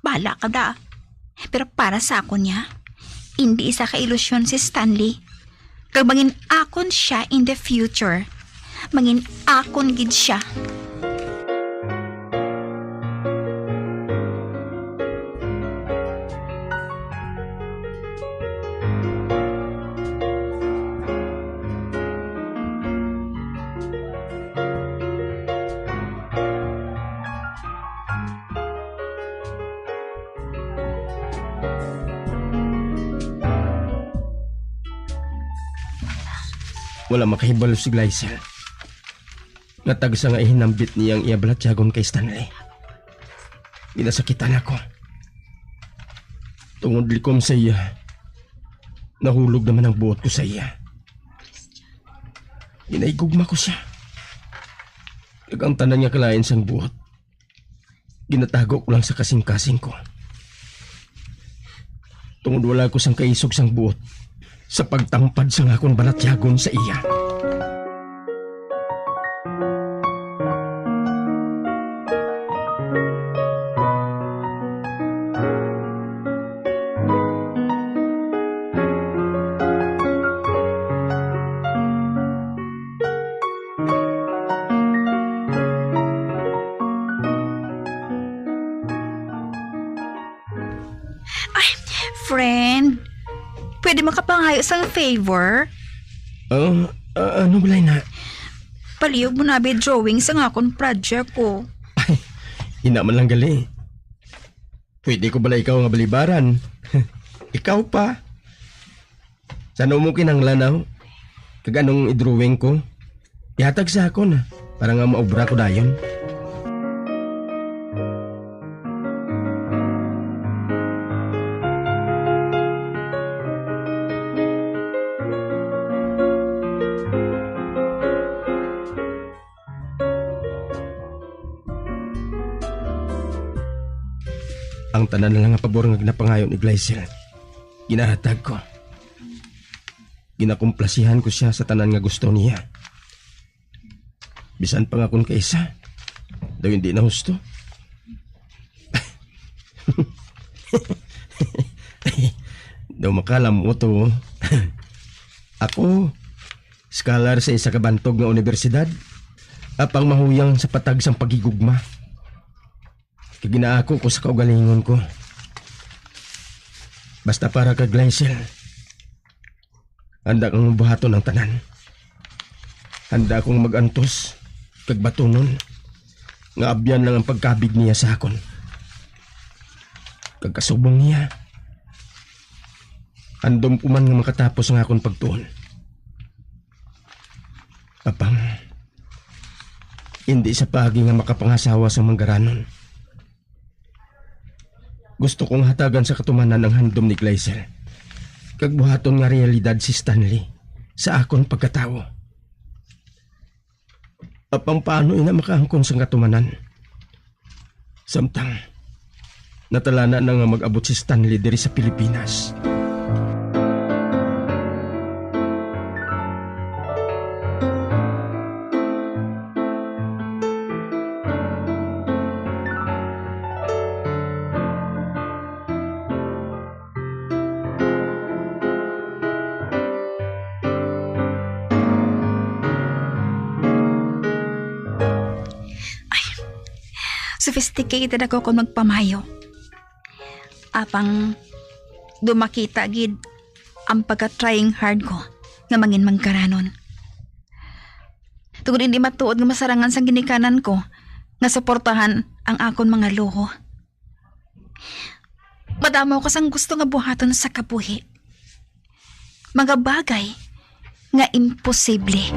Bala ka da. Pero para sa akon niya, hindi isa ka ilusyon si Stanley. Kag mangin akon siya in the future. Mangin akon gid siya. Wala makahibalo si Glycel nga tagsa nga ihinambit niya ang iya balatyagon kay Stanley. Ginasakitan ako. Tungod likom sa iya, nahulog naman ang buot ko sa iya. Ginaigugma ko siya. Kag ang tanan nga kalain sang buot, ginatago ko lang sa kasing-kasing ko. Tungod wala ko sang kaisog sang buot, sa pagtampad sang akon balatyagon sa iya. Ay, friend, pwede makapangayo sang favor? Ah, ah, ano balay na? Palihog mo na abi drawing sang akon project ko. Ay, ina man lang gali. Pwede ko bala ikaw nga balibaran? Ikaw pa. Sa ano mo kinahanglan, aw? Kag anong i-drawing ko? Ihatag sa akon, ah, para nga maobra ko dayon. Ang tanan na lang nga pabor nga ginapangayo ni Glycel, ginahatag ko. Ginakumplasihan ko sia sa tanan nga gusto niya. Bisan pa nga kon kaisa, daw hindi na husto. Daw makalam mo to. Ako, scholar sa isa ka bantog nga unibersidad, apang mahuyang sa patag sang paghigugma. Kag ginaako ko sa kaugalingon ko. Basta para kag Glycel, handa kang buhaton ang tanan. Handa akong mag-antos kag batunon nga abyan lang ang pagkabig niya sa akon. Kag kasubong niya, handom ko man nga makatapos ang akon pagtuon. Apang, hindi sa paagi nga makapangasawa sa manggaranon. Gusto kong hatagan sa katumanan ang handom ni Glycel, kag buhaton nga realidad si Stanley sa akon pagkatawo. Apang paano ina makaangkon sang katumanan? Samtang, natalana na nga mag-abot si Stanley diri sa Pilipinas. Ay, sophisticated ako kon magpamayo. Apang, daw makita gid ang pagka-trying hard ko nga mangin manggaranon. Tungod hindi matuod nga masarangan sang ginikanan ko nga suportahan ang akon mga luho. Madamo ako sang gusto nga buhaton sa kabuhi. Mga bagay nga imposible.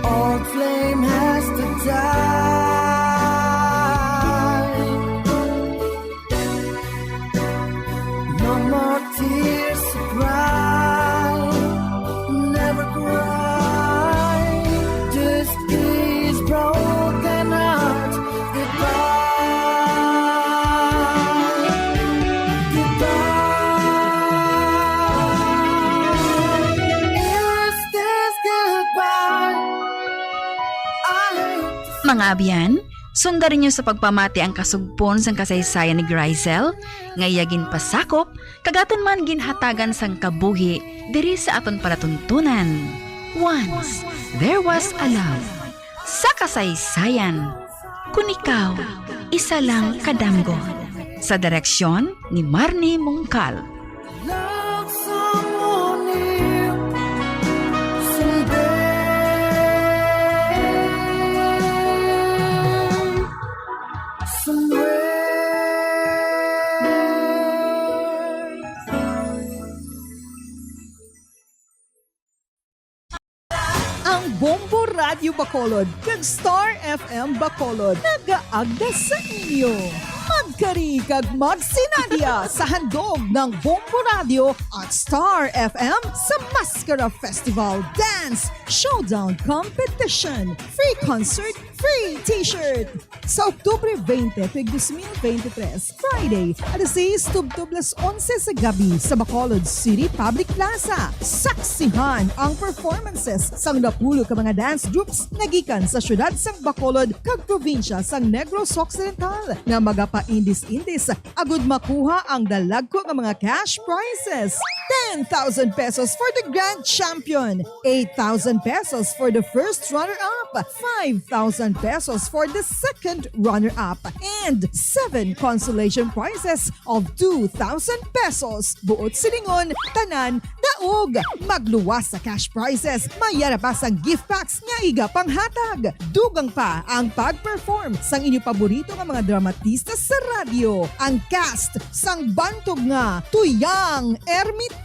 Old flame has to die. No more tears to cry. Never cry. Just kiss broken heart. Goodbye, goodbye. Is this goodbye? I hate to Mga abyan, sunda ninyo sa pagpamati ang kasugpon sang kasaysayan ni Gryzel, nga iya ginpasakop, kag aton man ginhatagan sang kabuhi diri sa aton palatuntunan. Once, there was a love. Sa kasaysayan, Kun Ikaw, Isa Lang Kadamgo. Sa direksyon ni Marnie Mongcal. Love someone new someday. Somewhere. Ang Bombo Radyo Bacolod kag Star F M Bacolod nagaagda sa inyo. Kari kag magsinadya sa handog ng Bombo Radio at Star F M sa Maskara Festival Dance Showdown Competition. Free concert, free t-shirt. Sa Oktubre twenty, tuig dos mil veintitrés, Friday, alas sais tubtob alas onse sa gabi sa Bacolod City Public Plaza. Saksihan ang performances sang napulo ka mga dance groups nga gikan sa siyudad sang Bacolod kag probinsya sang Negros Occidental nga magapaindis-indis agud makuha ang dalagko nga mga cash prizes. Ten thousand pesos for the grand champion, eight thousand pesos for the first runner-up, five thousand pesos for the second runner-up, and seven consolation prizes of two thousand pesos. Buot silingon, tanan daog. Magluwas sa cash prizes, may yara pa sang gift packs nga iga panghatag. Dugang pa ang pag-perform sang inyo paborito nga mga dramatista sa radyo, ang cast sang bantog nga Tuyang Ermitania.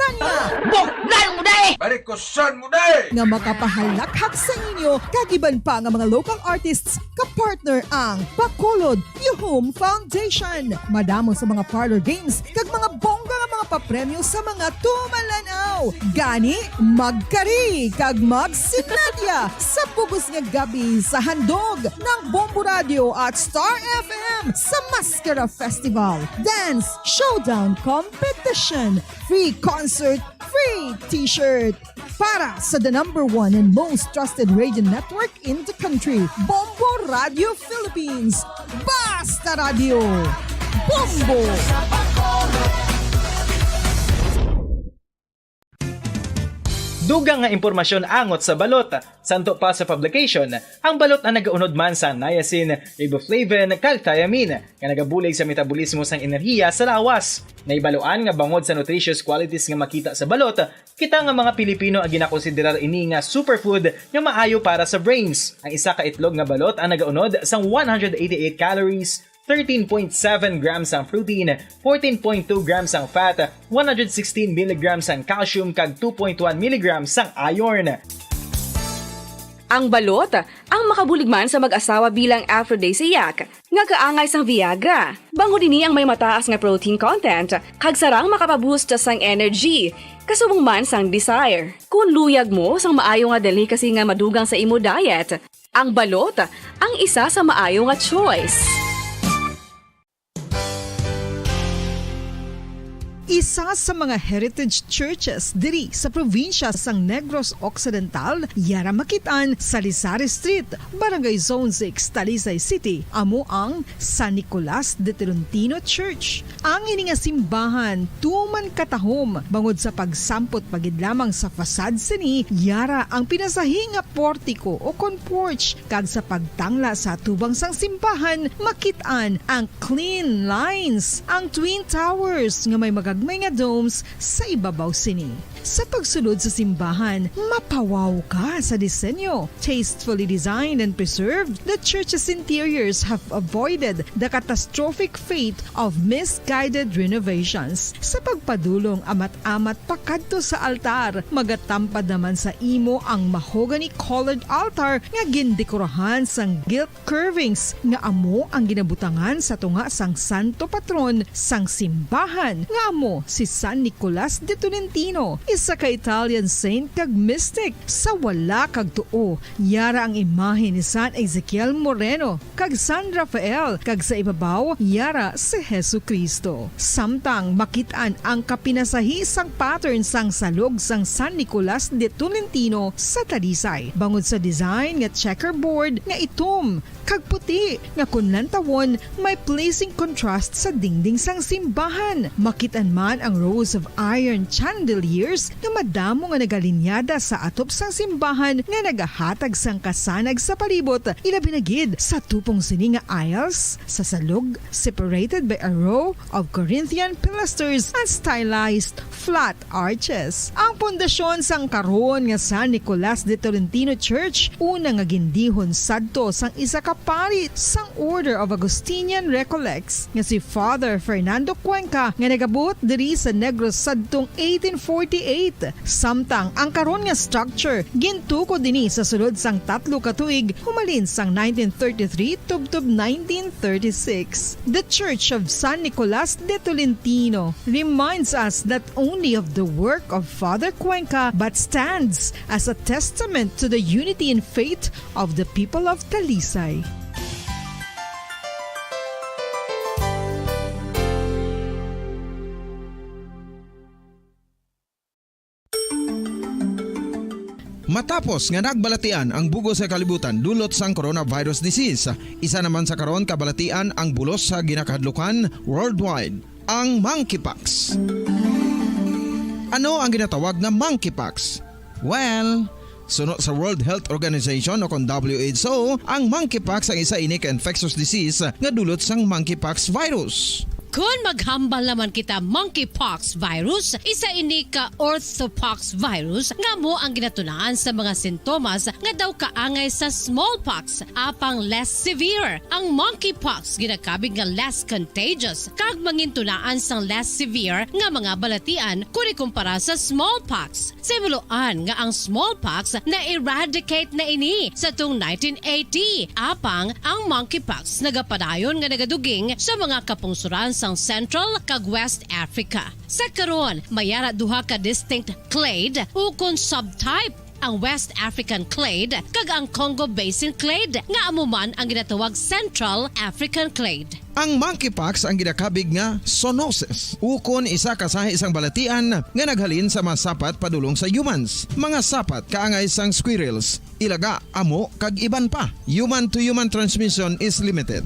Buklan mo na eh! Barikosan mo na eh! Nga makapahalakhak sa inyo kag iban pa nga mga local artists, ka-partner ang Bacolod New Home Foundation. Madamo sa mga parlor games kag mga bongga nga mga papremyo sa mga tumalan-aw. Gani, magkari kag magsinadya sa bugos nga gabi sa handog ng Bombo Radio at Star F M sa Maskara Festival Dance Showdown Competition. Free concert, free t-shirt. Para sa the number one and most trusted radio network in the country, Bombo Radio Philippines. Basta Radio, Bombo! Dugang nga impormasyon angot sa balot. Santo pa sa publication, ang balot ang nagaunod man sa niacin, riboflavin, kag thiamine, nga nagabulig sa metabolismo sang enerhiya sa lawas. Nahibaluan nga bangod sa nutritious qualities nga makita sa balot, kita nga mga Pilipino ang ginakonsiderar ini nga superfood nga maayo para sa brains. Ang isa ka itlog nga balot ang nagaunod sang one hundred eighty-eight calories, thirteen point seven grams ang protein, fourteen point two grams ang fat, one hundred sixteen milligrams ang calcium, kag two point one milligrams ang iron. Ang balot, ang makabulig man sa mag-asawa bilang aphrodisiac, nga kaangay sang Viagra. Bangod ini ang may mataas nga protein content, kag sarang makapaboost sang energy, kasubong man sang desire. Kon luyag mo sang maayo nga delicacy nga madugang sa imo diet, ang balot ang isa sa maayo nga choice. Isa sa mga heritage churches diri sa probinsya sang Negros Occidental, yara makit-an sa Lizares Street, Barangay Zone six, Talisay City, amo ang San Nicolas de Tolentino Church. Ang ini nga simbahan tuman katahom bangod sa pagsampot pa gid lamang sa facade sini, yara ang pinasahi nga portiko o kon porch, kag sa pagtangla sa atubang sang simbahan makit-an ang clean lines, ang twin towers nga may magagmay nga domes sa ibabaw sini. Sa pagsulod sa simbahan, mapawaw ka sa disenyo. Tastefully designed and preserved, the church's interiors have avoided the catastrophic fate of misguided renovations. Sa pagpadulong amat-amat pakadto sa altar, magatampad naman sa imo ang mahogany-colored altar nga gindekorahan sang gilt curvings nga amo ang ginabutangan sa tunga sang santo patron sang simbahan, nga amo si San Nicolas de Tolentino, isa ka Italian saint kag mystic. Sa wala kag tuo, yara ang imahe ni San Ezekiel Moreno kag San Rafael, kag sa ibabaw, yara si Jesu-Cristo. Samtang makit-an ang kapinasahi sang pattern sang salog sang San Nicolas de Tolentino sa Talisay, bangod sa design nga checkerboard nga itom kag puti, nga kon lantawon, may pleasing contrast sa dingding sang simbahan. Makit-an man ang rows of iron chandeliers nga madamo nga nagalinyada sa atop sang simbahan nga nagahatag sang kasanag sa palibot, ilabi na gid sa tupong sini nga aisles sa salog, separated by a row of Corinthian pilasters and stylized flat arches. Ang pundasyon sang karon nga San Nicolas de Tolentino Church, una nga gindihon sadto sang isa ka pari sang Order of Augustinian Recollects nga si Father Fernando Cuenca, nga nagabuot diri sa Negros sadtong eighteen forty-eight, eight, samtang ang karon nga structure gintukod ini sa sulod sang tatlo ka tuig, humalin sang nineteen thirty-three tubtob nineteen thirty-six. The Church of San Nicolas de Tolentino reminds us not only of the work of Father Cuenca but stands as a testament to the unity in faith of the people of Talisay. Matapos nga nagbalatian ang bug-os nga kalibutan dulot sang coronavirus disease, isa naman sa karon kabalatian ang bulos sa ginakahadlukan worldwide, ang monkeypox. Ano ang ginatawag nga monkeypox? Well, suno sa World Health Organization o kon W H O, ang monkeypox ang isa ini ka infectious disease nga dulot sang monkeypox virus. Kon maghambal naman kita monkeypox virus, isa ini ka orthopox virus nga amo ang ginatunaan sa mga sintomas nga daw kaangay sa smallpox, apang less severe. Ang monkeypox ginakabig nga less contagious kag mangintunaan sang less severe nga mga balatian kon ikumpara sa smallpox. Sa himuloan nga ang smallpox na-eradicate na ini sa tung nineteen eighty, apang ang monkeypox nagapadayon nga nagaduging sa mga kapungsoran sang Central kag West Africa. Sa karon, may ara duha ka distinct clade ukon subtype, ang West African clade kag ang Congo Basin clade, nga amo man ang ginatawag Central African clade. Ang monkeypox ang ginakabig nga zoonosis, ukon isa ka sahi sang balatian nga naghalin sa mga sapat padulong sa humans, mga sapat kaangay sang squirrels, ilaga, amo, kag iban pa. Human-to-human transmission is limited.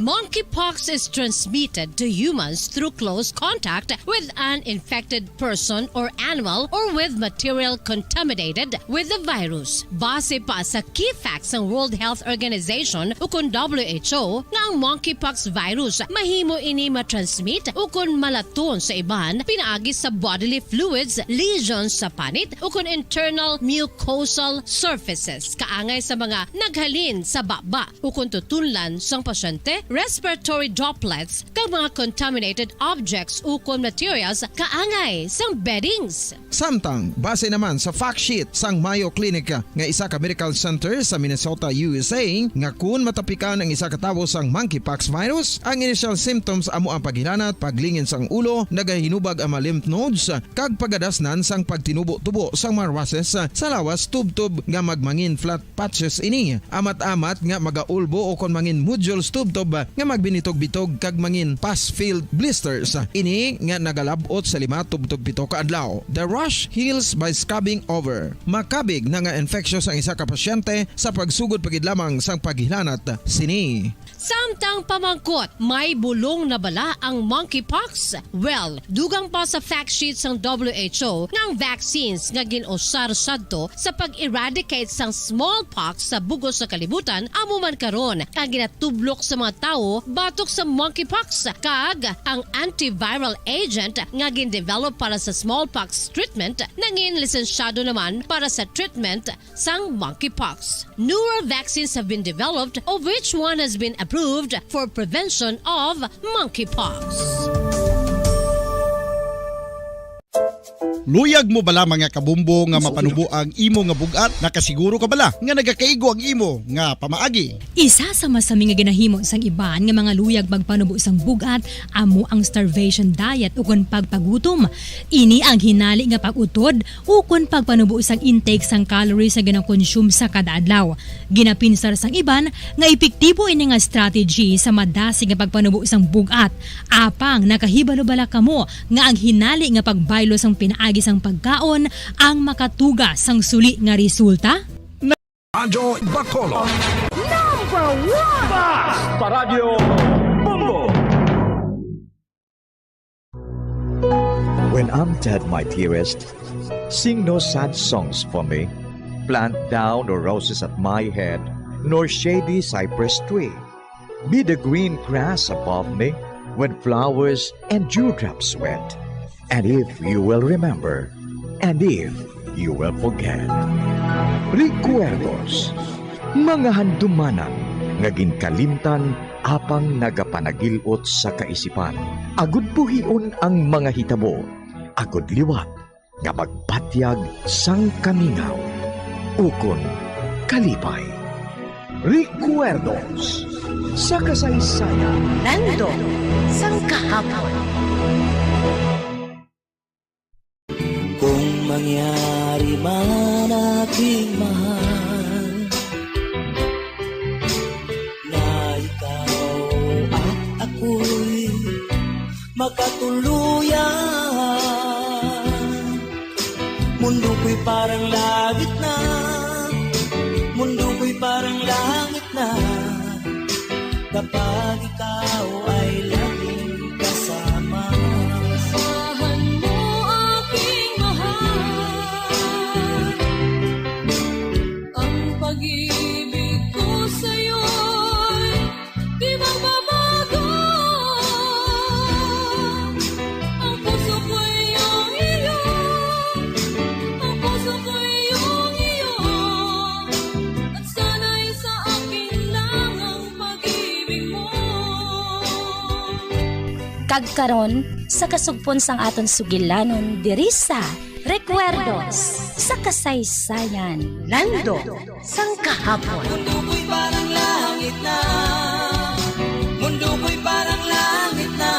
Monkeypox is transmitted to humans through close contact with an infected person or animal or with material contaminated with the virus. Base pa sa key facts sang World Health Organization ukon W H O nga ang monkeypox virus mahimo ini matransmit ukon malaton sa iban pinaagi sa bodily fluids, lesions sa panit ukon internal mucosal surfaces kaangay sa mga naghalin sa baba ukon tutunlan sang pasyente, respiratory droplets, kag mga contaminated objects ukon materials kaangay sang beddings. Samtang, base naman sa fact sheet sang Mayo Clinic nga isa ka medical center sa Minnesota, U S A, nga kun matapikan ang isa ka tawo sang monkeypox virus, ang initial symptoms amo ang paghilanat, paglingin sang ulo, nagahinubag ang mga lymph nodes, kag pagadasnan sang pagtinubo-tubo sang mga rushes sa lawas tubtob nga magmangin flat patches ini. Amat-amat nga magaulbo o kon mangin nodules tubtob nga magbinitog-bitog kag mangin pus-filled blisters. Ini nga nagalab-ot sa lima tubtob pito ka adlaw. The rash heals by scabbing over. Makabig na nga infectious ang isa ka pasyente sa pagsugod pa gid lamang sang paghilanat sini. Samtang pamangkot, may bulong na bala ang monkeypox? Well, dugang pa sa fact sheet sang W H O nga ang vaccines nga gin-usar sadto sa pag-eradicate sang smallpox sa bug-os nga kalibutan amo man karon ang ginatublok sa mga tawo batok sa monkeypox, kag ang antiviral agent nga gin-develop para sa smallpox treatment nangin lisensyado naman para sa treatment sang monkeypox. Newer vaccines have been developed, of which one has been approved for prevention of monkeypox. Luyag mo bala, mga kabumbo, nga mapanubo ang imo nga bug-at? Nakasiguro ka bala nga nagakaigo ang imo nga pamaagi? Isa sa masami nga ginahimo sang iban nga mga luyag magpanubo sang bug-at amo ang starvation diet ukon pagpagutom. Ini ang hinali nga pag-utod ukon pagpanubo sang intake sang calories nga ginakonsume sa kada adlaw. Ginapinsar sang iban nga epektibo ini nga strategy sa madasig nga pagpanubo sang bug-at. Apang nakahibalo bala kamo nga ang hinali nga pagbaylo sang pinaagi sang pagkaon ang makatuga sang suli nga resulta? Radyo Bacolod. Number one! Basta Radyo Bombo! When I'm dead, my dearest, sing no sad songs for me. Plant thou no roses at my head, nor shady cypress tree. Be the green grass above me when flowers and dewdrops wet. And if you will remember, and if you will forget. Recuerdos, mga handumanan nga ginkalimtan apang nagapanagil-ot sa kaisipan. Agud buhion ang mga hitabo, agud liwat nga magpatyag sang kamingaw ukon kalipay. Recuerdos sa kasaysayan. Nando sang kahapon. Kung mangyari man, aking mahal, na ikaw at ako'y makatuluyan, mundo ko'y parang langit na, mundo ko'y parang langit na, kapag ikaw ay laging kasama. Asahan mo, aking mahal, ang pag-ibig ko sa'yo'y di magbabago. Ang puso ko'y iyong iyo, ang puso ko'y iyong iyo, at sana'y sa akin lang ang pag-ibig mo. Kag karon, sa kasugpon sang aton sugilanon diri sa Recuerdos sa Kasaysayan. Nando sang kahapon. Mundo ko'y parang langit na, mundo ko'y parang langit na,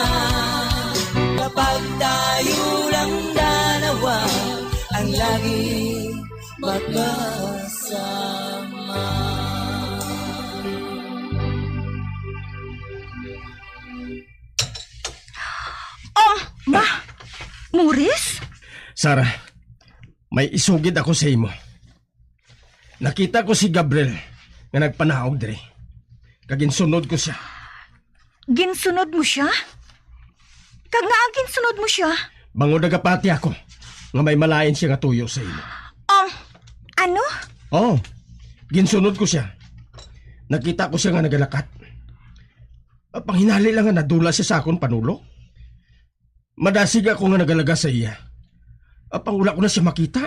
kapag tayo lang dalawa ang lagi magkasama. Oh, ma! Morris? Sarah, may isugid ako sa imo. Nakita ko si Gabriel nga nagpanaog diri. Kag ginsunod ko siya. Ginsunod mo siya? Kag ngaa ginsunod mo siya? Bangod nagapati ako nga may malain siya nga tuyo sa imo. Um, ano? Oo. Ginsunod ko siya. Nakita ko siya nga nagalakat. Panginali lang nga nadula siya sa akon panulok. Madasig ako nga nagalaga sa iya. Apang wala ko na siya makita.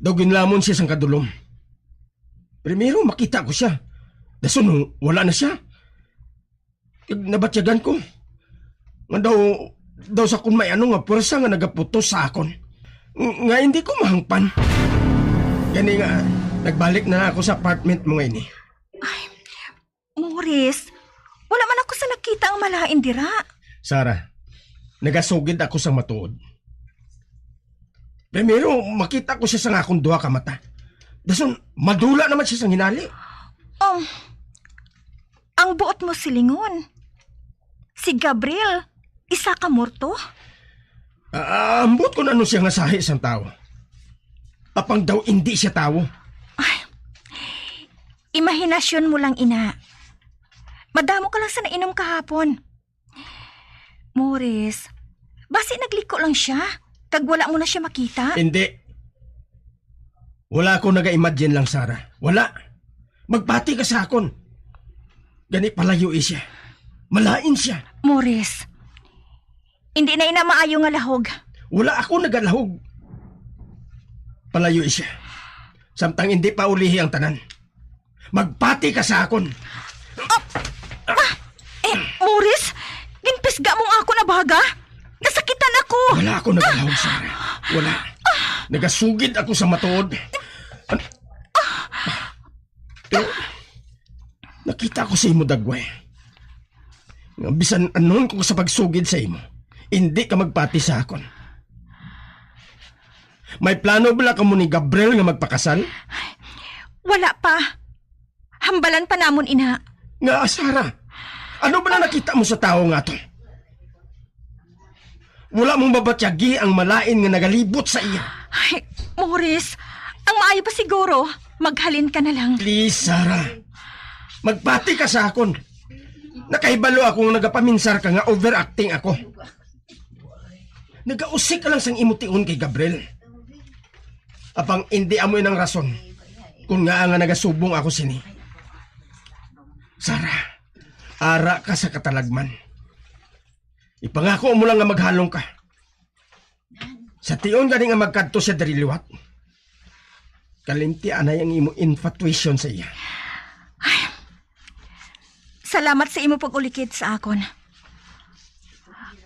Daw ginlamon siya sang kadulom. Primero, makita ko siya. Dason, wala na siya. Kag nabatyagan ko nga daw, daw sa kun may ano nga pwersa nga nagaputos sa akon. Ng-, nga hindi ko mahangpan. Gani nga, nagbalik na ako sa apartment mo nga ini. Ay, Morris, wala man ako sa nakita ang malain dira. Sarah, nagasugid ako sa matuod. Primero, makita ko siya sa akong duha ka mata. Dason, madula naman siya sa hinali. Um, ang buot mo silingon, si Gabriel, isa ka morto? Ah, ambot kung ano siya nga sahi sang tawo. Apang daw indi siya tawo. Ay, imahinasyon mo lang, ina. Madamo ka lang sa nainom kahapon. Morris, basi nagliko lang siya, kag wala mo na siya makita. Hindi. Wala ako naga-imagine lang, Sarah. Wala. Magpati ka sa akon. Gani palayo siya. Malain siya. Morris, hindi na ina maayo nga lahog. Wala ako nagalahog. Palayo siya. Samtang hindi pa ulihi ang tanan. Magpati ka sa akon. Ah! Ah! Eh, Morris, ginpisga mo ang akon abaga. Nasakitan ako. Wala ako nagalahog, Sarah. Wala. Nagasugid ako sa matuod. An-, pero, nakita ko sa imo dagway. Nga bisan anon ko sa pagsugid sa imo, hindi ka magpati sa akon. May plano bala kamo ni Gabriel nga magpakasal? Wala pa. Hambalan pa namon, ina. Nga, Sarah? Ano ba na nakita mo sa tawo nga to? Wala mong mabatyagi ang malain nga nagalibot sa iya. Ay, Morris, ang maayo pa siguro, maghalin ka na lang. Please, Sarah. Magpati ka sa akon. Nakahibalo ako nga nagapaminsar ka nga overacting ako. Nagausik ka lang sang imo tion kay Gabriel. Apang indi amo inang rason kung ngaa nga nagasubong ako sini. Sarah, ara ka sa katalagman. Ipangako mo lang nga maghalong ka. Sa tion gani nga magkadto siya diri liwat, kalimti anay ang imo infatuation sa iya. Ay, salamat sa imo pag-ulikid sa akon.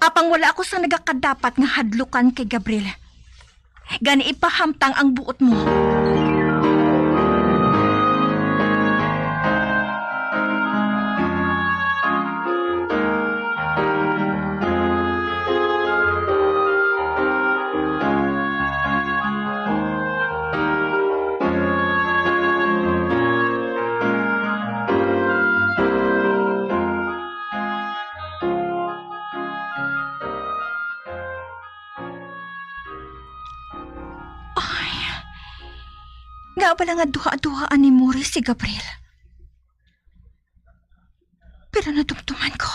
Apang wala ako sa nagakadapat nga hadlukan kay Gabriel. Gani ipahamtang ang buot mo. Ay, nga bala nga duha-duhaan ni Mori si Gabriel. Pero nadumduman ko,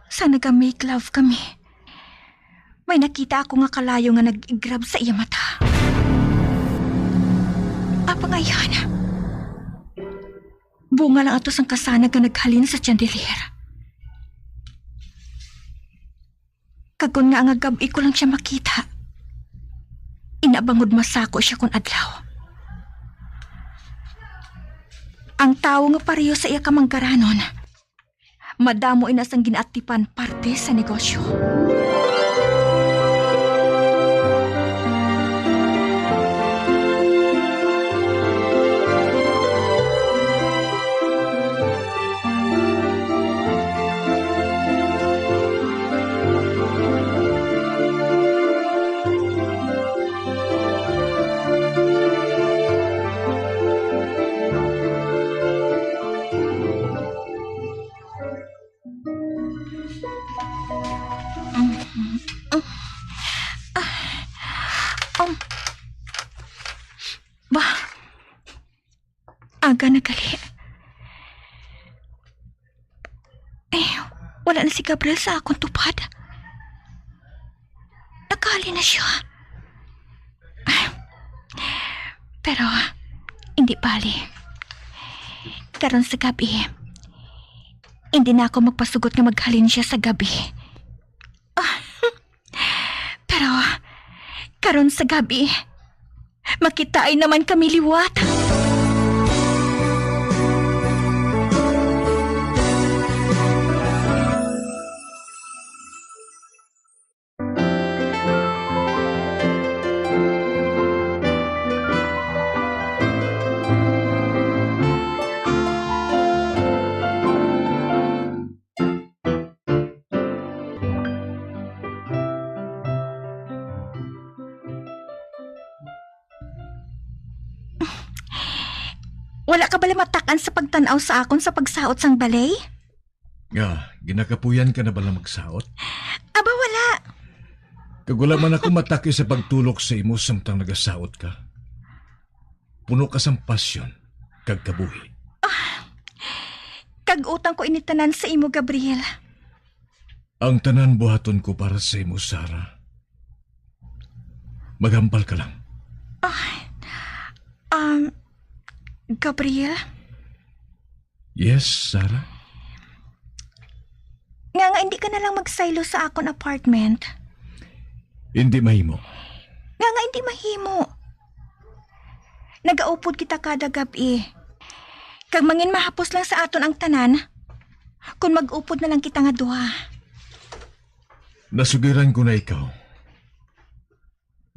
sa naga-make love kami, may nakita ako nga kalayo nga nag-igrab sa iya mata. Apang ayhan, bunga lang ato sang kasanag nga naghalin sa chandelier. Kag kon nga nga gab-i ko lang siya makita, ina bangod masako siya kon adlaw. Ang tawo nga pareho sa iya kamanggaranon, madamo ina sang ginaatipan parte sa negosyo. Um, um, ah, um, ba, aga na gali. Eh, wala na si Gabriel sa akon tupad. Nakali na siya. Pero, hindi bali. Karon sa gabi, hindi na ako magpasugot nga maghalin siya sa gabi. Ah, pero, karon sa gabi, makitaan naman kami liwat. Wala ka bala matak-an sa pagtan-aw sa akon sa pagsaot sang balay? Nga, ginakapuyan ka na bala magsaot? Aba, wala. Kag wala man ako mataki sa pagtulok sa imo samtang nagasaot ka. Puno ka sang pasyon kag kabuhi. Ah, kag utang ko ini tanan sa imo, Gabriel. Ang tanan buhaton ko para sa imo, Sarah. Maghambal ka lang. Ah, um, Gabriel? Yes, Sarah? Nga nga hindi ka na lang magsaylo sa akon apartment? Hindi mahimo. Nga nga hindi mahimo? Nagaupod kita kada gab-i. Kag mangin mahapos lang sa aton ang tanan, kung mag-upod na lang kita nga duha. Nasugiran ko na ikaw.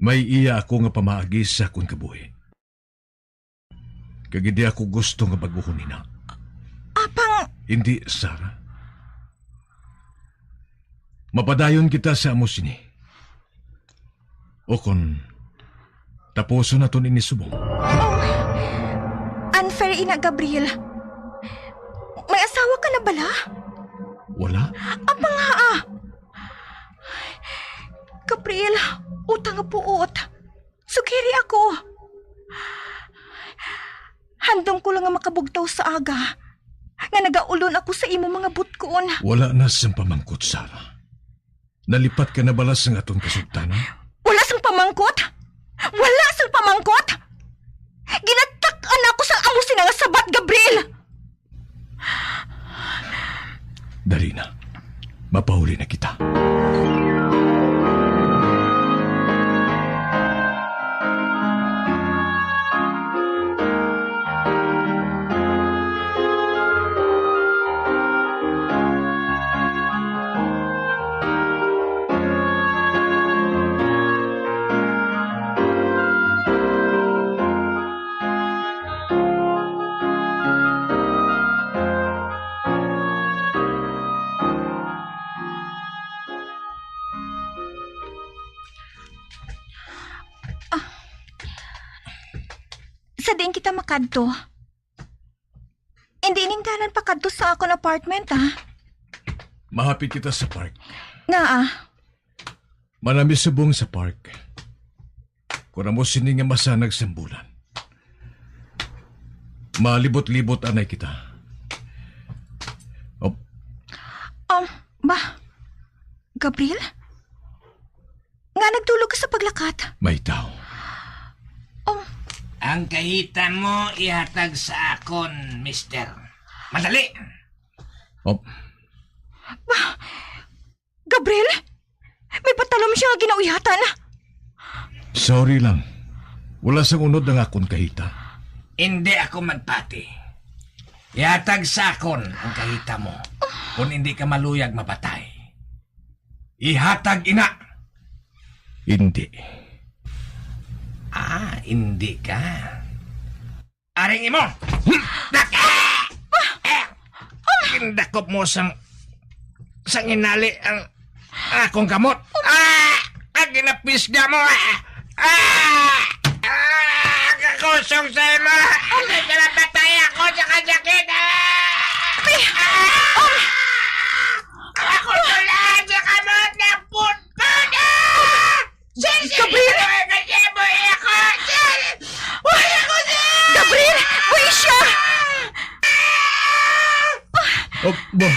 May iya ako nga pamaagi sa akon kabuhi. Kag hindi ako gusto nga baguhon ina. Apang Hindi, Sarah. Mapadayon kita sa amo sini. O kon tapuson naton ini subong. Oh, unfair ina, Gabriel. May asawa ka na bala? Wala. Apang haa? Gabriel, utang nga buot. Sugiri ako. Handom ko lang nga makabugtaw sa aga nga nagaulon ako sa imo mga butkon. Wala na sang pamangkot, Sarah. Nalipat ka na bala sang aton kasugtanan? Wala sang pamangkot? Wala sang pamangkot? Ginatak-an ako sang amo sina nga sabat, Gabriel! Dali na. Mapauli na kita. diin kita makadto? Indi ining dalan pakadto sa akon apartment, ah. Mahapit kita sa park. Ngaa? Manami subong sa park. Kon amo sini nga masanag sang bulan. Malibot-libot anay kita. Oh. Um, ba? Gabriel? Nga nagdulog ka sa paglakat? May tao. Um. Ang kahita mo ihatag sa akon, mister. Madali! Oh. Ba? Gabriel? May patalom siya nga ginauyatan. Sorry lang. Wala sang unod ang akon kahita. Indi ako magpati. Ihatag sa akon ang kahita mo. Kung indi ka maluyag mapatay, ihatag ina. Indi. Ah, indi ka. Aring imo. Dak-, ah! Gindakop mo sang, sang inali ang akong kamot. Ah! Ang ginapisga mo. Ah! Ah! Ah! Kakusog sa imo. Hindi ka napatay ako sa kasakit. Ah! Ah! Ako tulaan sa kamot ng putput. Ah! Sir, sir, Gabriel? Sir, sir, sir, buhi ako, sir! Buhi ako, sir! Gabriel, buhi siya! Oh, ba,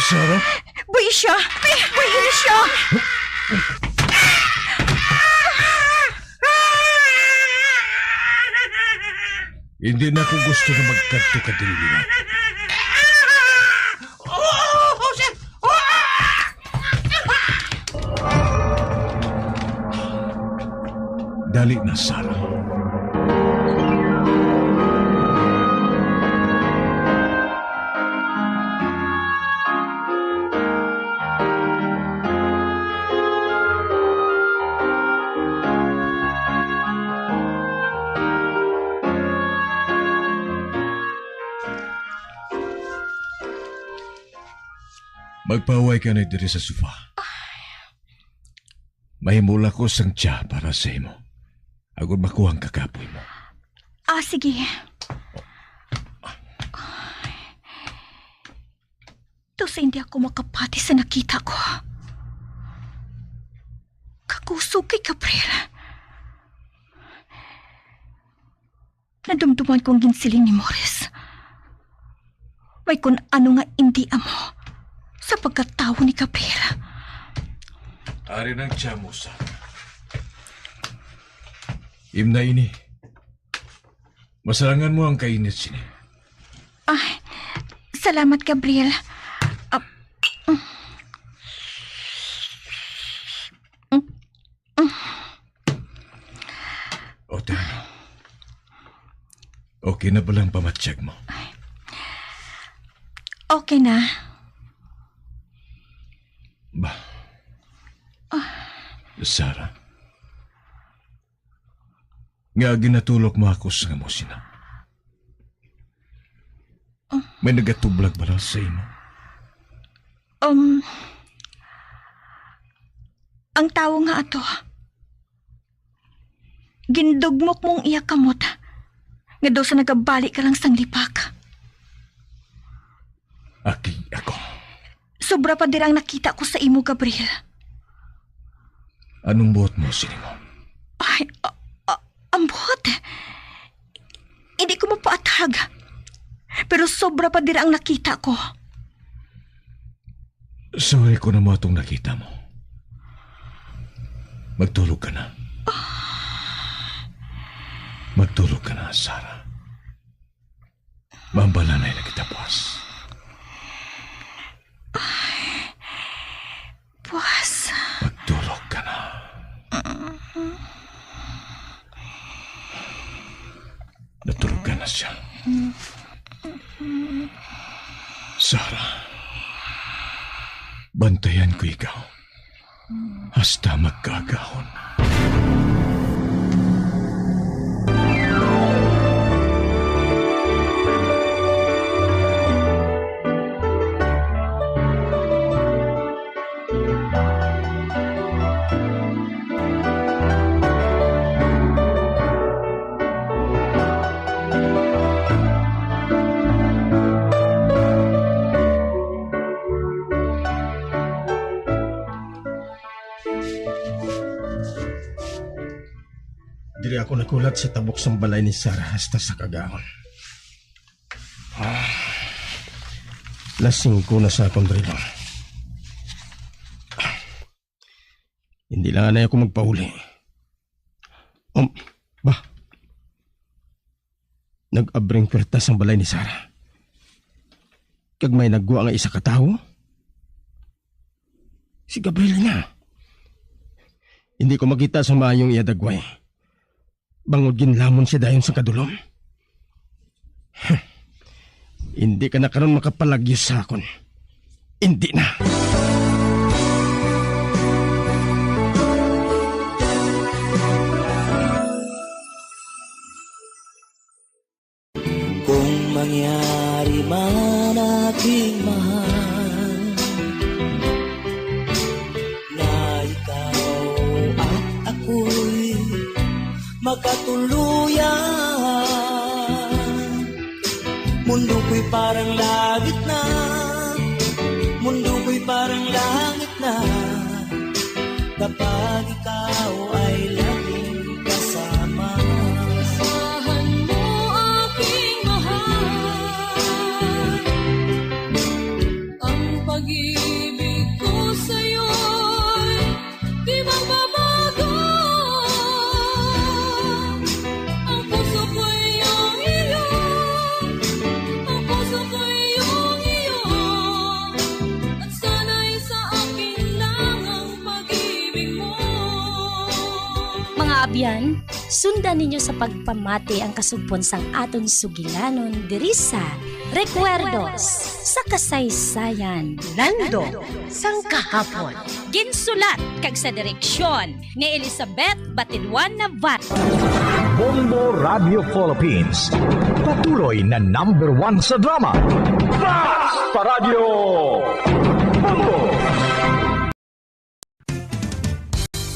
Sarah? Buhi siya! Buhi, buhi siya! Hindi na ako gusto nga magkadto ka diri liwat. Oh, sir! Dali na, Sarah. Magpahuway ka na diri sa sofa. Mahimula ko sang tsa para sa imo, agod makuha ang kakapoy mo. Ah, sige. Tus hindi ako makapati sa nakita ko. Kakusog kay Gabriel. Nadumduman ko ang ginsiling ni Morris. May kun ano nga indi amo sa pagkatawo ni Gabriel. Ari nang tsa mo, Sarah. Imna ini. Masarangan mo ang kainit sini. Ay, salamat, Gabriel. Ah, mm. Mm. O, Tano. Okay na bala ang pamatyag mo? Okay na. Ba? Ah. Sarah? Nga ginatulok mo ako sa nga mo sina? May nagatublag bala sa imo? Um, ang tawo nga ato, gindugmok mo ang iya kamot, nga daw sa nagabali ka lang sang lipak. Aki ako. Sobra pa dira ang nakita ko sa imo, Gabriel. Anong buot mo sini mo? Ay, a-, a-, ang buot? Hindi ko mapaathag. Pero sobra pa dira ang nakita ko. Sorry ko na mo atong nakita mo. Magtulog ka na. Magtulog ka na, Sarah. Maambalanay na kita, buwas. Ay, buwas. Magtulog ka na. Natulog ka na siya. Sarah, bantayan ko ikaw. Hasta magkaagahon. Ako nagulat sa tabok sang balay ni Sarah hasta sa kagaon. Ah, alas singko na sa akon, Rodrigo. Hindi lang anay ako magpauli. Um, ba? Nag-abring kwarta sang balay ni Sarah. Kag may nagwa nga isa ka tawo. Si Gabriel na. Hindi ko makita sang maayong iya dagway. Bangod ginlamon siya dayon sang kadulom. Hindi ka na karon makapalagyo sa akon. Hindi na. Kung mangyari man, aking mahal, na ikaw at ako'y magkatuluyan, mundo ko'y parang langit na, mundo ko'y parang langit na, kapag ikaw ay laging kasama. Asahan mo, aking mahal, ang pag-ibig ko sa'yo'y di magbabago. Ang puso ko'y iyong iyo, ang puso ko'y iyong iyo, at sana'y sa akin lang ang pag-ibig mo. Mga abyan, sundan ninyo sa pagpamati ang kasugpon sang aton sugilanon diri sa Recuerdos sa Kasaysayan. Lando sang Kahapon. Ginsulat kag sa direksyon ni Elizabeth Batidwan Navarro. Bombo Radio Philippines, patuloy na number one sa drama. Basta Radyo Bombo!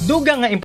Dugang nga